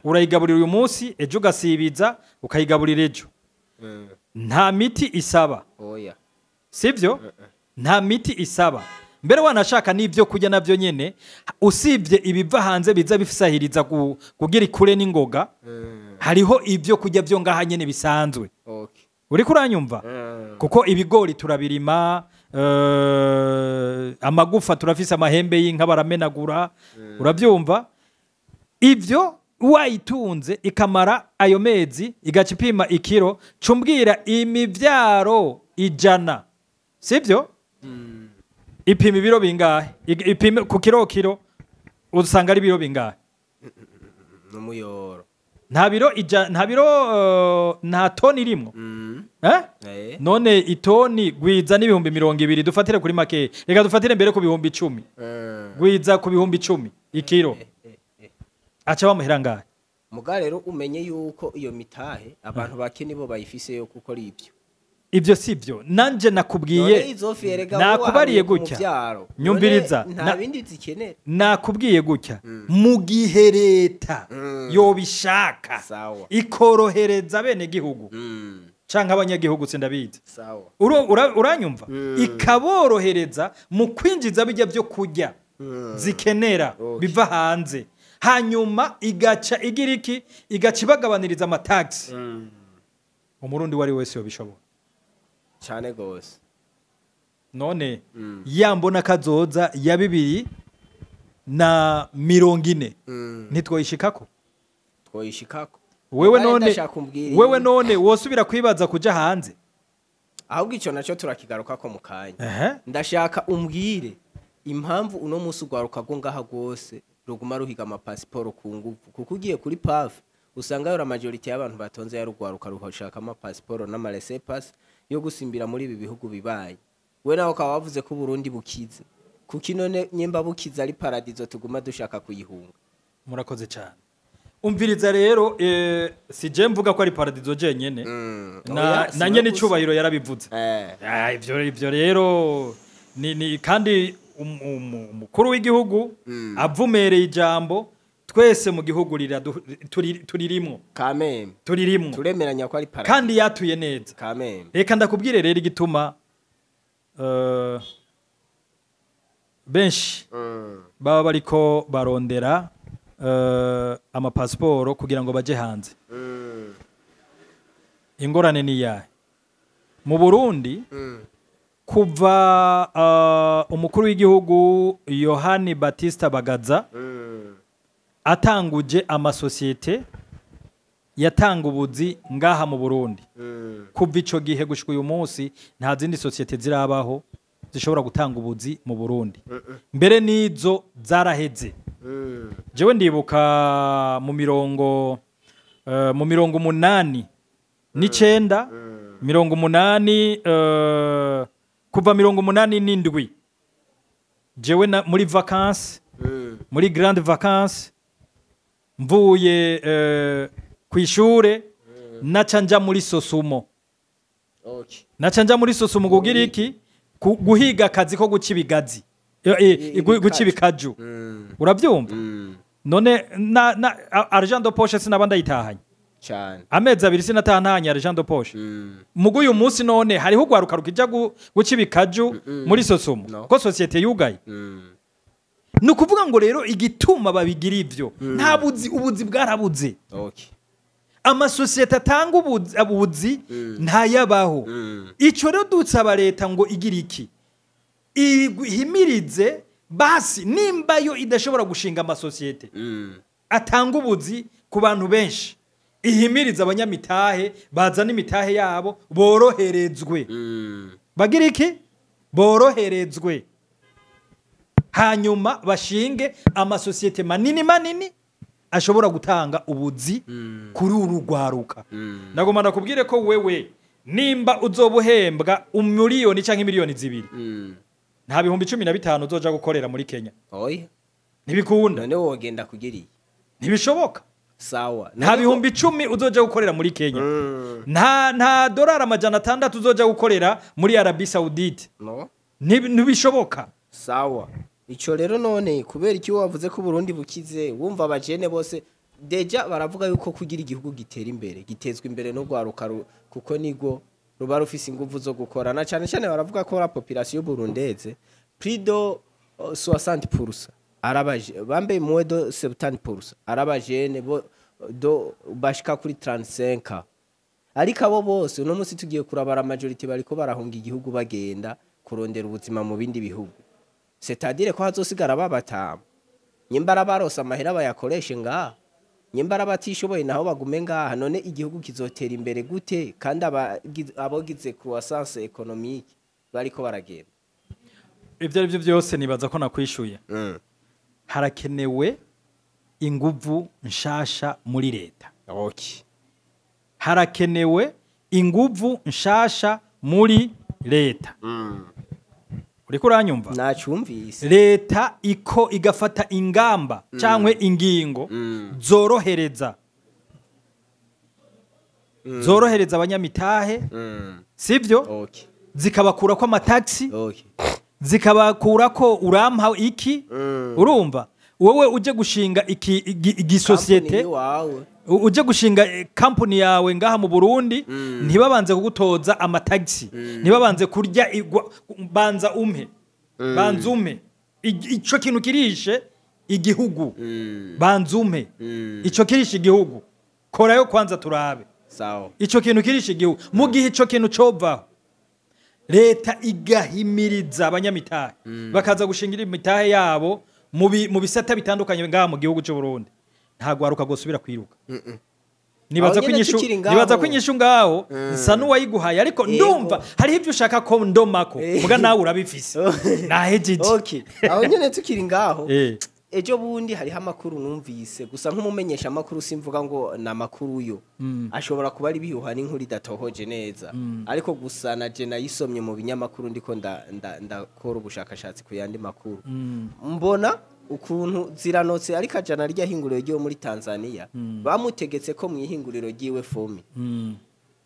A: Urayigaburira uyu munsi, ejo ugasibiza, ukayigaburira ejo. Nta miti isaba. Sibyo? Nta miti isaba. Mbere wanashaka n'ibyo kurya nabyo nyene, usibye ibiva hanze biza bifisahiriza kugira ikure n'ingoga, hariho ibyo kurya byo ngaha nyene bisanzwe. Uriko uranyumva? Kuko ibigori turabirima, amagufa turafise, amahembe y'inka baramenagura, urabyumva? Ivyo wayitunze ikamara ayo mezi, igaca ipima ikiro, cumbwira imivyaro 100, sibyo? Ipima ibiro bingahe? Ipima ku kiro, kiro usanga ari ibiro bingahe?
B: N'umuyoro.
A: Nta biro nta biro, nta toni irimwo. Eh? None itoni gwiza n'ibihumbi 20, dufatire kuri make, reka dufatire mbere ku bihumbi 10. Gwiza ku bihumbi 10 ikiro, aca bamuhera ngahe?
B: Muga rero umenye yuko iyo mitahe abantu bake nibo bayifise yo gukora ibyo.
A: Ibyo si byo nanje
B: None
A: nakubwiye.
B: izo fi erega
A: Nakubariye
B: wowe waharuye ku
A: gutya.
B: muvyaro.
A: Nyumviriza.
B: None nta bindi zikenera.
A: Nakubwiye gutya: mu gihe leta yobishaka, ikorohereza bene gihugu canke abanyagihugu, sindabizi. Uranyumva? Ikaborohereza mu kwinjiza bijya byo kurya zikenera biva hanze, hanyuma igaca igira iki? Igaca ibagabaniriza amatagisi. Umurundi uwo ari we wese yobishobora.
B: Cyane gose.
A: None ya mbona kazoza ya 2040 ntitwoyishikako?
B: Twoyishikako.
A: Wewe
B: Mugabo
A: none
B: ndashaka umbwire
A: wewe none wosubira kwibaza kuja hanze?
B: Ahubwo ico naco turakigarukako mu kanya. Ndashaka umbwire impamvu uno munsi ugwaruka rwo ngaha rwose ruguma ruhiga amapasiporo ku nguvu, kuko ugiye kuri PAF usanga yora majorité y'abantu batonze yarugwaruka rushaka amapasiporo n'amalaissez-passer yo gusimbira muri ibi bihugu bibaye. We nawe ukaba wavuze ko Burundi bukize, kuki none nyemba bukize ari paradizo tuguma dushaka kuyihunga?
A: Murakoze cyane. Umviriza rero, si je mvuga ko ari paradizo jenyene, na
B: Oya, si
A: na
B: we
A: nyene
B: gusa.
A: icubahiro yarabivuze. Ah, ivyo rero ni kandi umukuru w'igihugu avumereye ijambo, twese mu gihugu turirimwo.
B: Kameme.
A: Turirimwo.
B: Turemeranya ko ari paradizo.
A: Kandi yatuye neza.
B: Kameme.
A: Reka ndakubwire rero igituma benshi baba bariko barondera amapasiporo kugira ngo baje hanze. Ingorane ni iyahe mu Burundi? Kuva umukuru w'igihugu Yohani Batista Bagaza atanguje amasosiyete yatanga ubuzi ngaha mu Burundi, kuva ico gihe gushika uyu munsi nta zindi sosiyete zirabaho zishobora gutanga ubuzi mu Burundi. Mbere n'izo zaraheze. Jewe ndibuka mu 89, 80, kuva 87, jewe muri vacances, muri grande vacances, mvuye kw'ishure, naca nja muri Sosumo. Naca nja muri Sosumo kugira iki? Guhiga akazi ko guca ibigazi. Guca ibikaju. Urabyumva? None na argent de poche sinaba ndayitahanye?
B: Cyane.
A: Amezi 2 sinatahanye argent de poche. Mugu uyu munsi none hariho ugwaruka rukija guca ibikaju muri Sosumo?
B: No.
A: Ko société yugaye. Ni ukuvuga ngo rero igituma babigira ivyo, nta buzi, ubuzi bwarabuze. Amasosiyete atanga ubuzi ntayabaho. Ico rero dusaba leta ngo igira iki? Ihimirize basi, nimba yo idashobora gushinga amasosiyete atanga ubuzi ku bantu benshi, ihimirize abanyamitahe bazana imitahe yabo, boroherezwe. Bagira iki? Boroherezwe, hanyuma bashinge amasosiyete manini manini ashobora gutanga ubuzi kuri uru rwaruka. Ndagomba ndakubwire ko wewe nimba uzoba uhembwa 1 miliyoni cyangwa 2 miliyoni, nta 15,000 uzoja gukorera muri Kenya.
B: Oya.
A: Ntibikunda.
B: None wogenda kugira iyi?
A: Ntibishoboka.
B: Sawa.
A: Nta 10,000 uzoja gukorera muri Kenya. Nta dorari 600 uzoja gukorera muri Arabie Saoudite.
B: No.
A: Ntibishoboka.
B: Sawa, ico rero none kubera iki wavuze ko Burundi bukize, wumva abajene bose déjà baravuga yuko kugira igihugu gitera imbere gitezwa imbere no gwaruka, kuko nigo ruba rufise inguvu zo gukora, na cyane cyane baravuga ko la population burundaise plus de 60% arabaje bambe, moins de 70% arabajene bo do bashika kuri 35. Ariko abo bose uno munsi tugiye kurabara, majorité bariko barahunga igihugu, bagenda kurondera ubuzima mu bindi bihugu, c'est-à-dire ko hazosigara babatamu. Nyimba arabarose amahera bayakoreshe ngaha, nyimba arabatishoboye naho bagume ngaha. None igihugu kizotera imbere gute kandi abogize croissance économique bariko baragenda?
A: Ibyo ari byo byose, nibaza ko nakwishuye. Harakenewe inguvu nshasha muri leta. Harakenewe inguvu nshasha muri leta. Uriko uranyumva?
B: Nacumvise.
A: Leta iko igafata ingamba cyangwa ingingo zorohereza abanyamitahe, sibyo? Zikabakura ko amatagisi, zikabakura ko urampa iki. Urumva, wowe uje gushinga iki igisosiyete,
B: Company iwawe.
A: Uje gushinga company yawe ngaha mu Burundi, ntibabanze kugutoza amatagisi, ntibabanze kurya banza umpe, banza umpe. Ico kintu kirishe igihugu, banza umpe. Ico kirishe igihugu, korayo kwanza turabe. Ico kintu kirishe igihugu. Mu gihe ico kintu covaho, leta igahimiriza abanyamitahe bakaza gushingira imitahe yabo mu bisata bitandukanye ngaha mu gihugu cy'u Burundi, nta gwaruka gosubira kwiruka. Nibaza
B: Aho
A: ko
B: nyene
A: inyishu
B: tukiri ngaho.
A: Nibaza ko inyishu ngaho nsa n'uwayiguhaye, ariko ndumva hariho ibyo ushaka ko ndomako, muga nawe urabifise, nahejeje.
B: Okay, aho nyene tukiri ngaho, ejo bundi hariho amakuru numvise gusa nk'umumenyesha amakuru, simvuga ngo ni amakuru yo, ashobora kuba ari bihuha n'inkuru idatohoje neza, ariko gusa na je nayisomye mu binyamakuru, ndiko ndakora ubushakashatsi ku yandi makuru, mbona ukuntu ziranotse ariko ajana rya hinguriro ryo muri Tanzania, bamutegetse ko mu ihinguriro ryiwe FOMI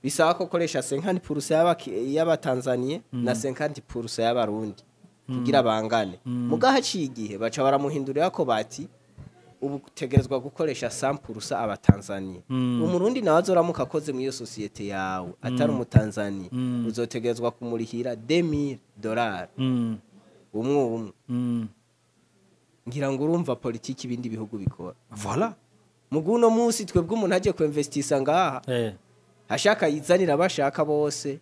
B: bisaba ko koresha 50% y'abatanzaniya na 50% y'abarundi kugira bangane. Muga haciye igihe baca baramuhindurira ko bati ubu utegerezwa gukoresha 100% abatanzaniya. Umurundi nawe azoramuka akoze muri iyo sosiyete yawe atari umutanzaniya, uzotegerezwa kumurihira $2000 umwe umwe. Ngira ngo urumva politiki ibindi bihugu bikora.
A: Voilà.
B: Mugu uno munsi twebwe umuntu agiye kuinvestisa ngaha, ashaka yizanira abashaka bose,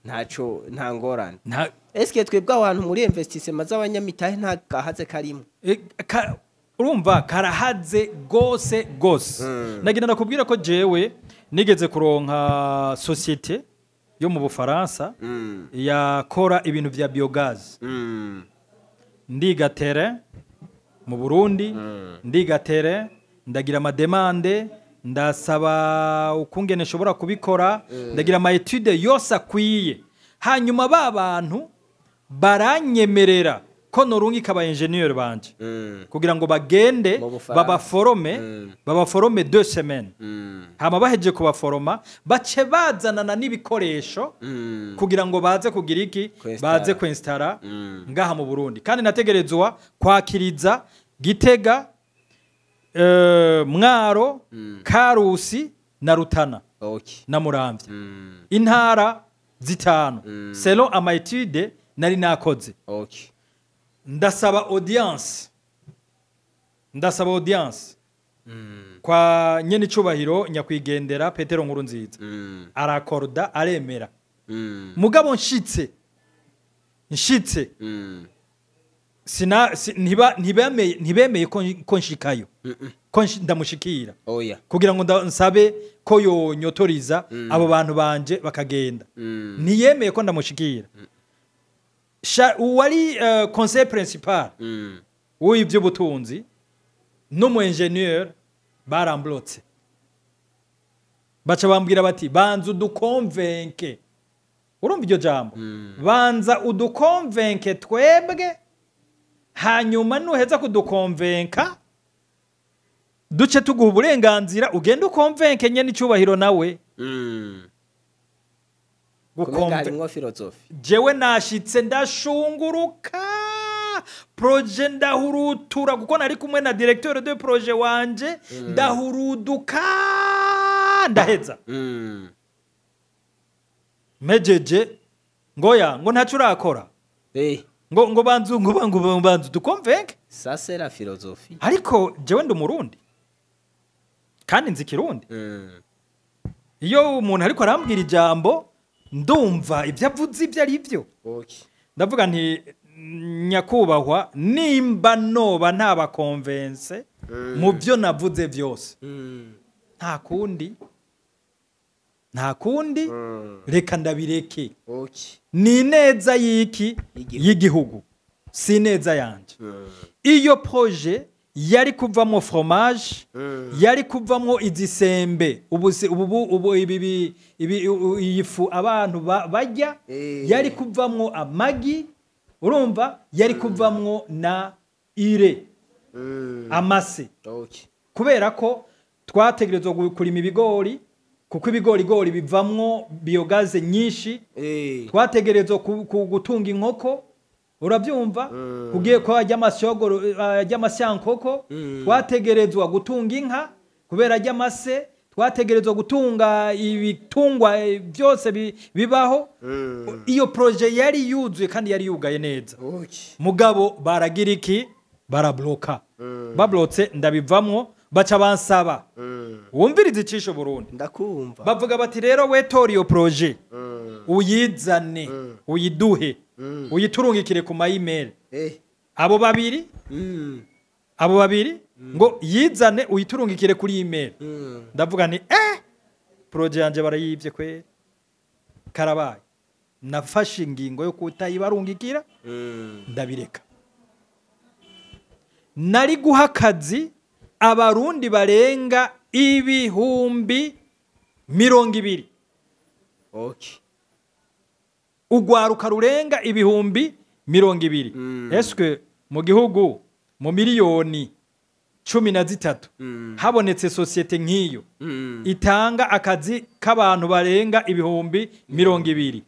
B: ntaco, nta ngorane.
A: Nta
B: Eske twebwe abantu muri investissement z'abanyamitahe nta gahaze karimo?
A: Urumva karahaze gose gose. Nagira nakubwira ko jewe nigeze kuronka société yo mu Bufaransa yakora ibintu vya biogaz. Ndiga terrain mu Burundi, ndiga terrain, ndagira ama demandes, ndasaba ukungene nshobora kubikora, ndagira ama études yose akwiye, hanyuma ba bantu baranyemerera ko norungika aba ingénieur banje kugira ngo bagende
B: Mu Bufaransa.
A: babaforome, babaforome 2 semaines, hama bahejeje kubaforoma bace bazanana n'ibikoresho kugira ngo baze kugira iki?
B: Kwinstara.
A: Baze kwinstara ngaha mu Burundi. Kandi nategerezwa kwakiriza Gitega, Mwaro, Karusi na Rutana na Muramvya, intara zitanu, selon ama études nari nakoze. Ndasaba audience kwa nyene icubahiro nyakwigendera Petero Nkurunziza. Arakorda, aremera. Mugabo nshitse sina ntibemeye ko nshikayo, ko ndamushikira
B: Oya.
A: kugira ngo nsabe ko yonyotoriza abo bantu banje bakagenda. Ntiyemeye ko ndamushikira. Uwari conseil principal w'iby'ubutunzi n'umu ingénieur baramblotse, baca bambwira bati: "Banza uduconvainque." Urumva iryo jambo? "Banza uduconvainque twebwe, hanyuma nuheza kuduconvainca duce tuguha uburenganzira ugende uconvainque nyene icyubahiro nawe."
B: Kumenga harimwo philosophie.
A: Jewe nashitse, ndashunguruka projet, ndahurutura, kuko nari kumwe na directeur de projet wanje, ndahuruduka, ndaheza. Mpejeje, ngoya ngo ntacyo urakora. Ngo banzu ngo banzu duconvainque.
B: Ça, c'est la philosophie.
A: Ariko jewe ndi Umurundi kandi nzi Ikirundi. Iyo umuntu ariko arambwira ijambo, ndumva ibyo avuze ibyo ari byo. Ndavuga nti: "Nyakubahwa, nimba noba ntabaconvaince mu byo navuze byose, nta kundi, nta kundi, reka ndabireke." Ni ineza y'iki?
B: Y'igihugu.
A: Y'igihugu, si ineza yanje. Iyo projet yari kuvamo fromage, yari kuvamo izisembe, ubu ubu ubu ibi iyi fu abantu barya, yari kuvamwo amagi, urumva, yari kuvamwo na urée, amase, kubera ko twategerezwa kurima ibigori, kuko ibigorigori bivamwo biogaz nyinshi. Twategerezwa gutunga inkoko, urabyumva, kugiye ko ajya amasyogoro, ajya amasyankoko. Twategerezwa gutunga inka kubera ajya amase. Twategerezwa gutunga ibitungwa byose bibaho. Iyo projet yari yuzuye kandi yari yugaye neza. Mugabo baragira iki? Barabloka. Bablotse, ndabivamwo. Baca bansaba, wumvirize icisho Burundi.
B: Ndakumva.
A: Bavuga bati: "Rero we tora iyo projet, uyizane, uyiduhe, uyiturungikire ku ma email." Abo babiri, abo babiri ngo yizane, uyiturungikire kuri email. Ndavuga nti: "Projet yanje barayivye kwe, karabaye." Nafashe ingingo yo kutayibarungikira, ndabireka. Nari guha akazi Abarundi barenga 20,000, ugwaruka rurenga 20,000. Eske mu gihugu mu miliyoni 13 habonetse société nk'iyo itanga akazi k'abantu barenga 20,000,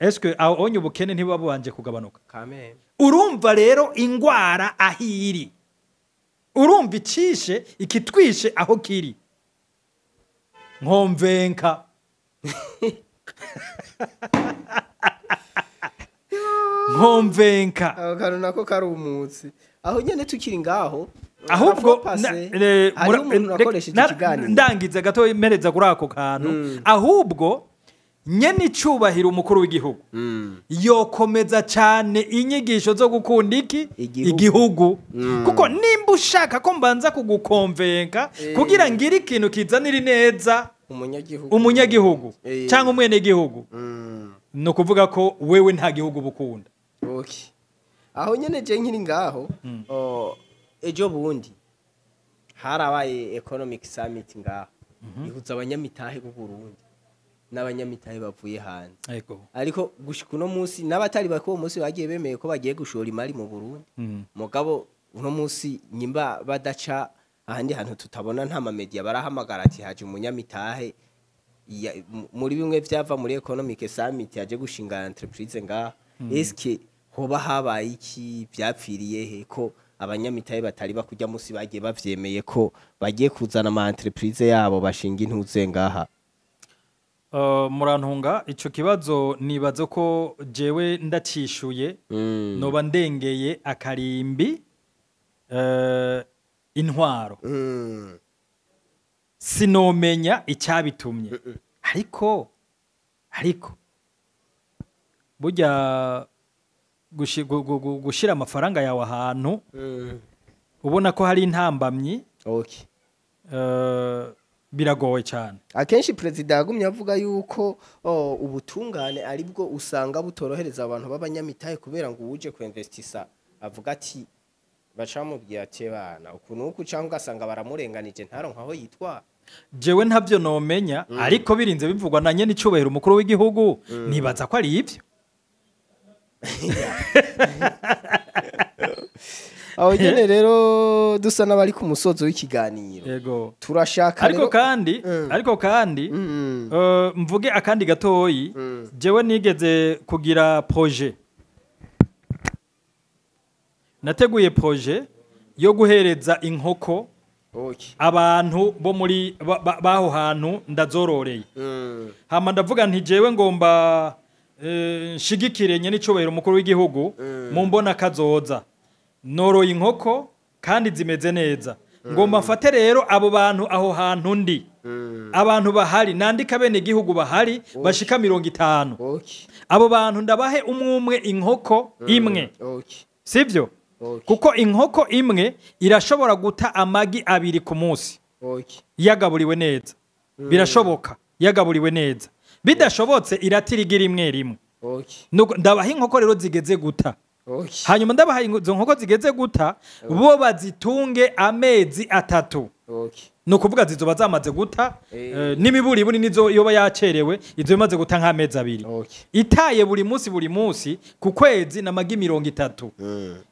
A: eske aho onye ubukene ntibuba bubanje kugabanuka?
B: Kameme.
A: Urumva rero ingwara ahiri, urumva icishe ikitwishe aho kiri, nconvainca, nconvainca.
B: Ako kantu nako karumutse aho nyene tukiri ngaho.
A: Ahubwo
B: hariho umuntu nakoresheje ikiganiro.
A: Ndangiza gato, mpereza kuri ako kantu. Ahubwo nyene icubahiro umukuru w'igihugu yokomeza cyane inyigisho zo gukunda iki?
B: Igihugu.
A: Igihugu. Kuko nimba ushaka ko mbanza kuguconvainca kugira ngire ikintu kizanira ineza
B: umunyagihugu,
A: umunyagihugu cyangwa umwenegihugu, ni ukuvuga ko wewe nta gihugu bukunda.
B: Okay. Aho nyene je nkiri ngaho, ejo bundi harabaye economic summit ngaho ihuza abanyamitahe b'u Burundi n'abanyamitahe bavuye hanze. Ariko gushika uno munsi n'abatari bake uwo munsi bagiye bemeye ko bagiye gushora imari mu Burundi. Mugabo uno munsi nyimba badaca ahandi hantu tutabona, nta mamedia barahamagara ati haje umunyamitahe muri bimwe vyava muri economic summit yaje gushinga entreprise ngaha. Eske hoba habaye iki? Vyapfiriye he ko abanyamitahe batari bakujya musi bagiye bavyemeye ko bagiye kuzana ama entreprise yabo bashinga intuze ngaha?
A: Murantunga, ico kibazo nibaza ko jewe ndacishuye noba ndengeye akarimbi intwaro. Sinomenya icyabitumye, ariko burya gushira amafaranga yawe ahantu ubona ko hari intambamyi, biragoye cyane.
B: Akenshi perezida yagumye avuga yuko ubutungane aribwo usanga butorohereza abantu b'abanyamitahe, kubera ngo uwuje kuinvestisa avuga ati, baca bamubwira ati: "Bana ukuntu uku", cyangwa ugasanga baramurenganije, ntaronka aho yitwara.
A: Jewe ntabyo nomenya, ariko birinze bivugwa na nyene icubahiro umukuru w'igihugu, nibaza ko ari ibyo.
B: Aho nyene rero dusa n'abari ku musozo w'ikiganiro.
A: Yego.
B: Turashaka
A: Ariko
B: rero
A: kandi ariko kandi mvuge akandi gatoyi. Jewe nigeze kugira projet, nateguye projet yo guhereza inkoko abantu bo muri baho hantu ndazororeye. Hama ndavuga nti: "Jewe ngomba nshigikire nyene icubahiro umukuru w'igihugu mu mbona kazoza. Noroye inkoko kandi zimeze neza, ngomba mfate rero abo bantu aho hantu ndi, abantu bahari, nandika bene igihugu bahari bashika 50. Abo bantu ndabahe umwe umwe inkoko imwe." Sibyo? Kuko inkoko imwe irashobora guta amagi abiri ku munsi yagaburiwe neza. Birashoboka yagaburiwe neza, bidashobotse iratira igi rimwe rimwe. Nuko ndabaha inkoko rero zigeze guta. Hanyuma ndabaha izo nkoko zigeze guta, bo bazitunge amezi 3. Ni ukuvuga zizoba zamaze guta n'imiburiburi nizo yoba yacerewe, izo imaze guta nk'amezi 2. Itaye buri munsi buri munsi, ku kwezi n'amagi 30.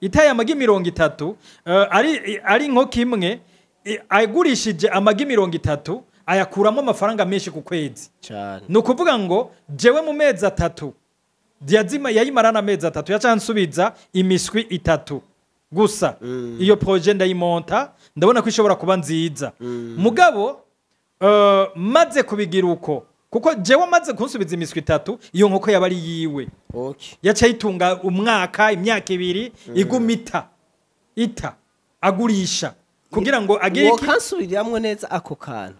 A: Itaye amagi 30, ari inkoko imwe, agurishije amagi 30 ayakuramo amafaranga menshi ku kwezi.
B: Cyane.
A: Ni ukuvuga ngo jewe mu mezi 3 yazima, yayimarana amezi 3, yaca nsubiza imiswi itatu gusa. Iyo projet ndayimonta, ndabona ko ishobora kuba nziza. Mugabo maze kubigira uko, kuko jewe maze kunsubiza imiswi itatu, iyo nkoko yaba ari yiwe. Yaca ayitunga umwaka, imyaka 2, iguma ita ita, agurisha kugira ngo agire iki.
B: Wokansubiriramwo neza ako kantu?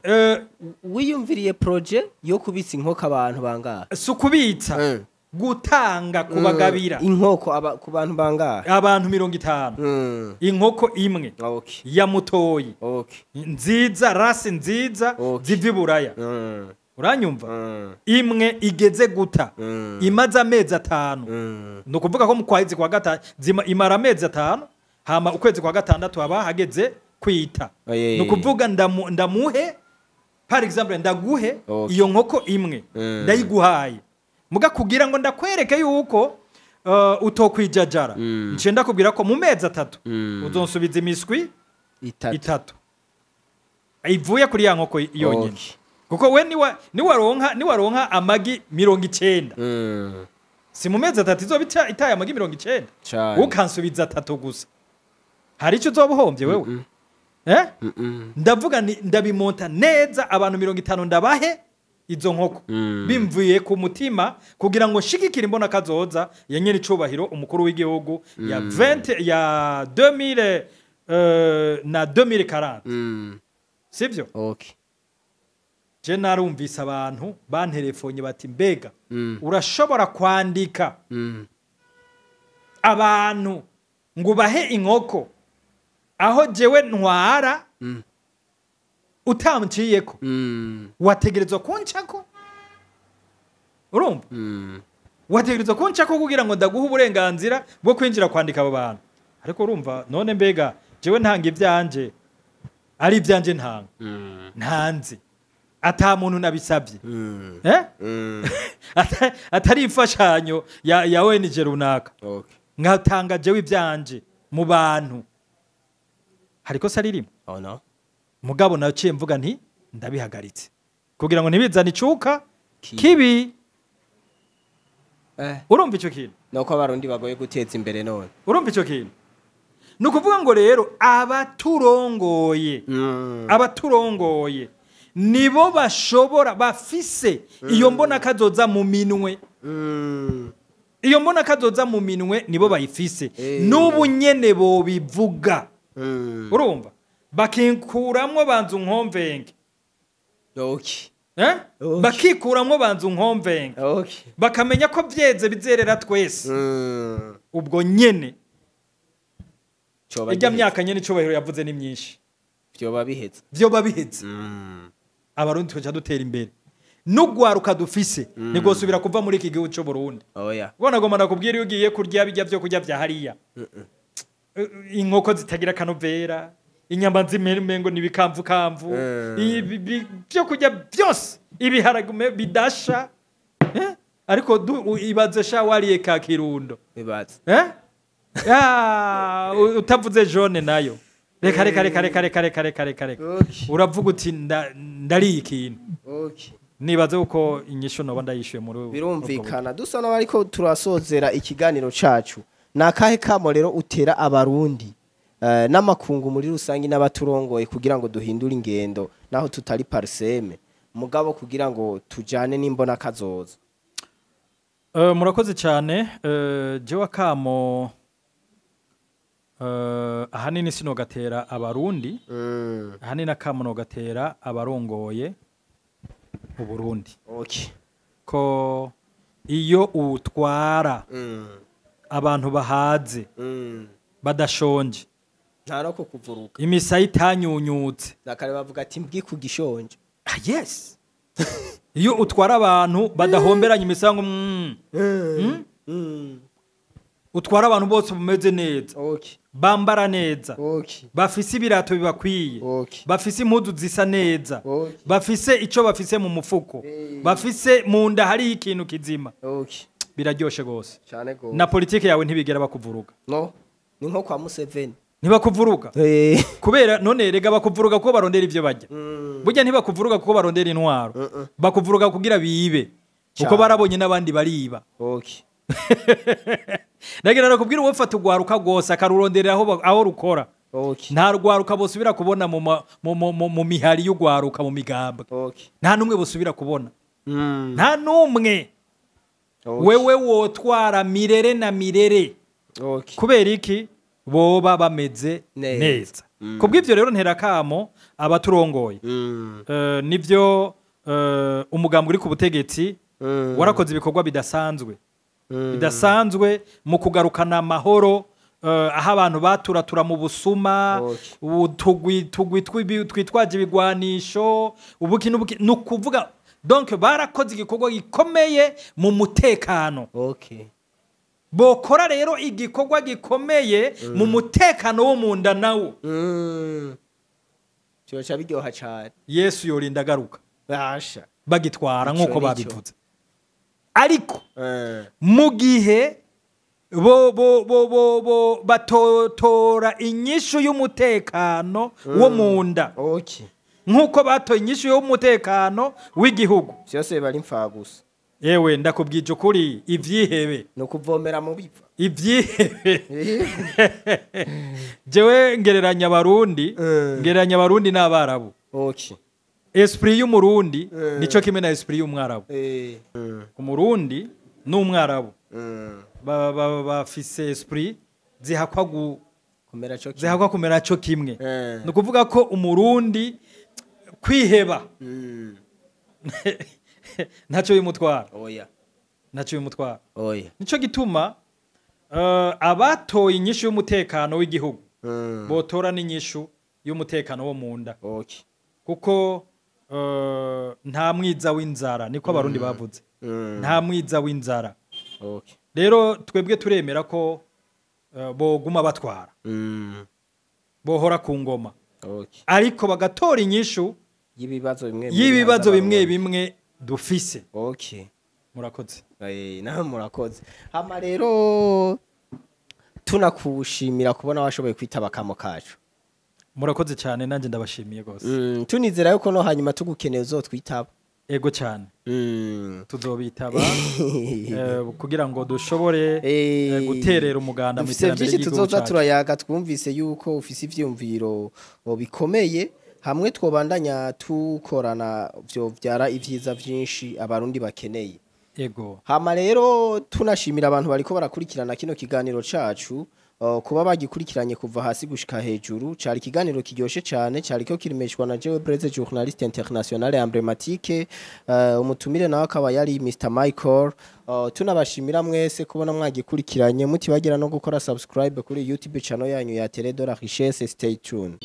B: Wiyumviriye projet yo kubitsa inkoko abantu bangahe?
A: Si ukubitsa, gutanga, kubagabira.
B: Inkoko ku bantu bangahe?
A: Abantu 50. Inkoko imwe ya mutoyi, nziza, race nziza, ziva i Buraya. Uranyumva? Imwe igeze guta, imaze amezi 5. Ni ukuvuga ko mu kwezi kwa gatanu imara amezi 5, hama ukwezi kwa gatandatu haba hageze kwita. Ni ukuvuga ndamuhe, par exemple ndaguhe iyo nkoko imwe, ndayiguhaye muga kugira ngo ndakwereke yuko utokwijajara, nce ndakubwira ko mu mezi 3 uzonsubiza imiswi
B: itatu.
A: Itatu ivuye kuri ya nkoko yonyine. Kuko we niwaronka amagi 90, si mu mezi 3 izoba itaye amagi 90?
B: Cane.
A: Ukansubiza atatu gusa, hari icyo uzoba uhombye wewe, eh? Ndavuga nti ndabimonta neza, abantu 50 ndabahe izo nkoko bimvuye ku mutima, kugira ngo nshigikire imbona kazoza ya nyene icubahiro umukuru w'igihugu ya 20 ya 2000 na 2040. Sivyo? Je narumvise abantu banterefonye bati: "Mbega urashobora kwandika abantu ngo ubahe inkoko aho jewe ntwara utanciyeko? Wategerezwa kuncako, urumva? Wategerezwa kuncako kugira ngo ndaguhe uburenganzira bwo kwinjira kwandika abo bantu." Ariko urumva none, mbega jewe ntanga ivyanje, ari ivyanje ntanga, ntanze ata muntu nabisabye, eh? Atari imfashanyo ya ONG runaka, nkatanga jewe ivyanje mu bantu, hariko se ririmo?"
B: Oh no.
A: Mugabo naciye mvuga nti ndabihagaritse kugira ngo ntibizane icuka kibi. Urumva ico kintu?
B: Nuko abarundi bagoye guteza imbere none.
A: Urumva ico kintu? Ni ukuvuga ngo rero abaturongoye, abaturongoye Nibo bashobora, bafise iyo mbona kazoza mu minwe. Iyo mbona kazoza mu minwe nibo bayifise. N'ubu nyene bobivuga. Urumva, bakikuramwo banzu nkomvenge. Eh?
B: Okay.
A: Bakikuramwo banzu nkomvenge. Bakamenya ko vyeze bizerera twese. Ubwo nyene
B: Coba
A: ijya
B: giheze.
A: myaka nyene Icubahiro yavuze ni myinshi.
B: Vyoba biheze.
A: Vyoba biheze. Abarundi twaca dutera imbere, n'ugwaruka dufise ntigosubira kuva muri iki gihugu c'u Burundi.
B: Oya.
A: Ubona, ngoma nakubwira, iyo ugiye kurya bijya vyo kurya vya hariya, inkoko zitagira akanovera, inyama z'imengo n'ibikamvukamvu, byo kurya byose, ibiharage bidasha, eh? Ariko ibaze sha wariye ka Kirundo.
B: Bibaze.
A: Eh? Ya, utavuze jaune nayo, reka reka reka reka reka reka reka reka reka. Uravuga uti ndariye ikintu. Nibaze uko inyishu noba ndayishuye muri ubwo buryo.
B: Birumvikana. Dusa n'abariko turasozera ikiganiro cacu, ni akahe kamo rero utera Abarundi n'amakungu muri rusange n'abaturongoye kugira ngo duhindure ingendo, naho tutari PARCEM, mugabo kugira ngo tujane n'imbona kazoza?
A: Murakoze cyane. Jewe akamo ahanini sinogatera Abarundi, ahanini akamo nogatera abarongoye Uburundi, ko iyo utwara abantu bahaze, badashonje,
B: Nta no kukuvuruka,
A: imisaya itanyunyutse,
B: nakare bavuga ati mbwi ku gishonje.
A: Ah, yes, iyo utwara abantu badahomberanye imisaya ngo utwara abantu bose bumeze neza, bambara neza, bafise ibirato bibakwiye, bafise impuzu zisa neza, bafise ico bafise mu mufuko, bafise mu nda hariho ikintu kizima, biraryoshe gose.
B: Cyane gose.
A: Na politike yawe ntibigera bakuvuruga.
B: No ni nko kwa Museveni.
A: Ntibakuvuruga kubera none rega bakuvuruga kuko barondera ivyo barya. Burya ntibakuvuruga kuko barondera intwaro, bakuvuruga kugira bibe kuko barabonye n'abandi bariba. Ndagira nakubwira, uwo fata ugwaruka rwose akaruronderera aho rukora, nta rwaruka bosubira kubona mu ma- mu- mu- mu- mu mihari y'ugwaruka, mu migambwe. Nta n'umwe bosubira kubona, nta n'umwe. Wewe wotwara mirere na mirere. Kubera iki? Boba bameze
B: neza.
A: Neza. Kubw'ivyo rero ntera kamo abaturongoye. Nivyo, umugambi uri ku butegetsi warakoze ibikorwa bidasanzwe, bidasanzwe mu kugarukana amahoro, aho abantu baturatura mu busuma, utugwi tugwi twitwaje ibigwanisho, ubuki n'ubuki. Ni ukuvuga donc barakoze igikorwa gikomeye mu mutekano. Bokora rero igikorwa gikomeye mu mutekano wo mu nda nawo,
B: Cyoca biryoha cyane.
A: Yesu yorinda agaruka
B: Basha.
A: bagitwara
B: Ico
A: nk'uko
B: nico.
A: babivuze. Ariko mu gihe bo bo bo bo bo batotora inyishu y'umutekano wo mu nda nk'uko batoye inyishu y'umutekano w'igihugu,
B: Byose bari mfagusa.
A: Yewe, ndakubwije ukuri, ivyihebe,
B: No kuvomera mu biva.
A: ivyihebe. Jewe ngereranya Abarundi, ngereranya Abarundi n'Abarabu. Esprit y'Umurundi nico kimwe na esprit y'Umwarabu. Umurundi n'Umwarabu bafise esprit zihakwa
B: Kumera cyo kimwe.
A: zihakwa kumera co kimwe. Ni ukuvuga ko Umurundi kwiheba ntacyo bimutwara.
B: Oya.
A: Ntacyo bimutwara.
B: Oya.
A: Nico gituma abatoye inyishu y'umutekano w'igihugu botora n'inyishu y'umutekano wo mu nda, kuko nta mwiza w'inzara, niko Abarundi bavuze. Nta mwiza w'inzara. Rero twebwe turemera ko boguma batwara, bohora ku ngoma, ariko bagatora inyishu
B: y'ibibazo bimwe bimwe
A: y'ibibazo
B: bihanze
A: bimwe
B: Abarundi.
A: bimwe dufise. Murakoze.
B: Nawe murakoze. Hama rero tunakushimira kubona washoboye kwitaba akamo kacu.
A: Murakoze cyane, nanjye ndabashimiye rwose.
B: Tunizera yuko no hanyuma tugukeneye uzotwitaba.
A: Ego cyane. Tuzobitaba kugira ngo dushobore guterera umuganda mu
B: Dufise
A: iterambere
B: byinshi
A: ry'igihugu
B: tuzoza
A: cyacu.
B: turayaga. Twumvise yuko ufise ivyumviro bikomeye. Hamwe twobandanya tukorana, vyovyara ivyiza vyinshi Abarundi bakeneye. Hama rero tunashimira abantu bariko barakurikirana kino kiganiro cacu, kuba bagikurikiranye kuva hasi gushika hejuru. Cari ikiganiro kiryoshe cane, cariko kiremeshwa na jewe Breze, journaliste international emblématique, umutumire nawe akaba yari Mr Michael. Tunabashimira mwese kubona mwagikurikiranye, mutibagira no gukora subscribe kuri YouTube channel yanyu ya Tele de la Richesse. Stay tuned.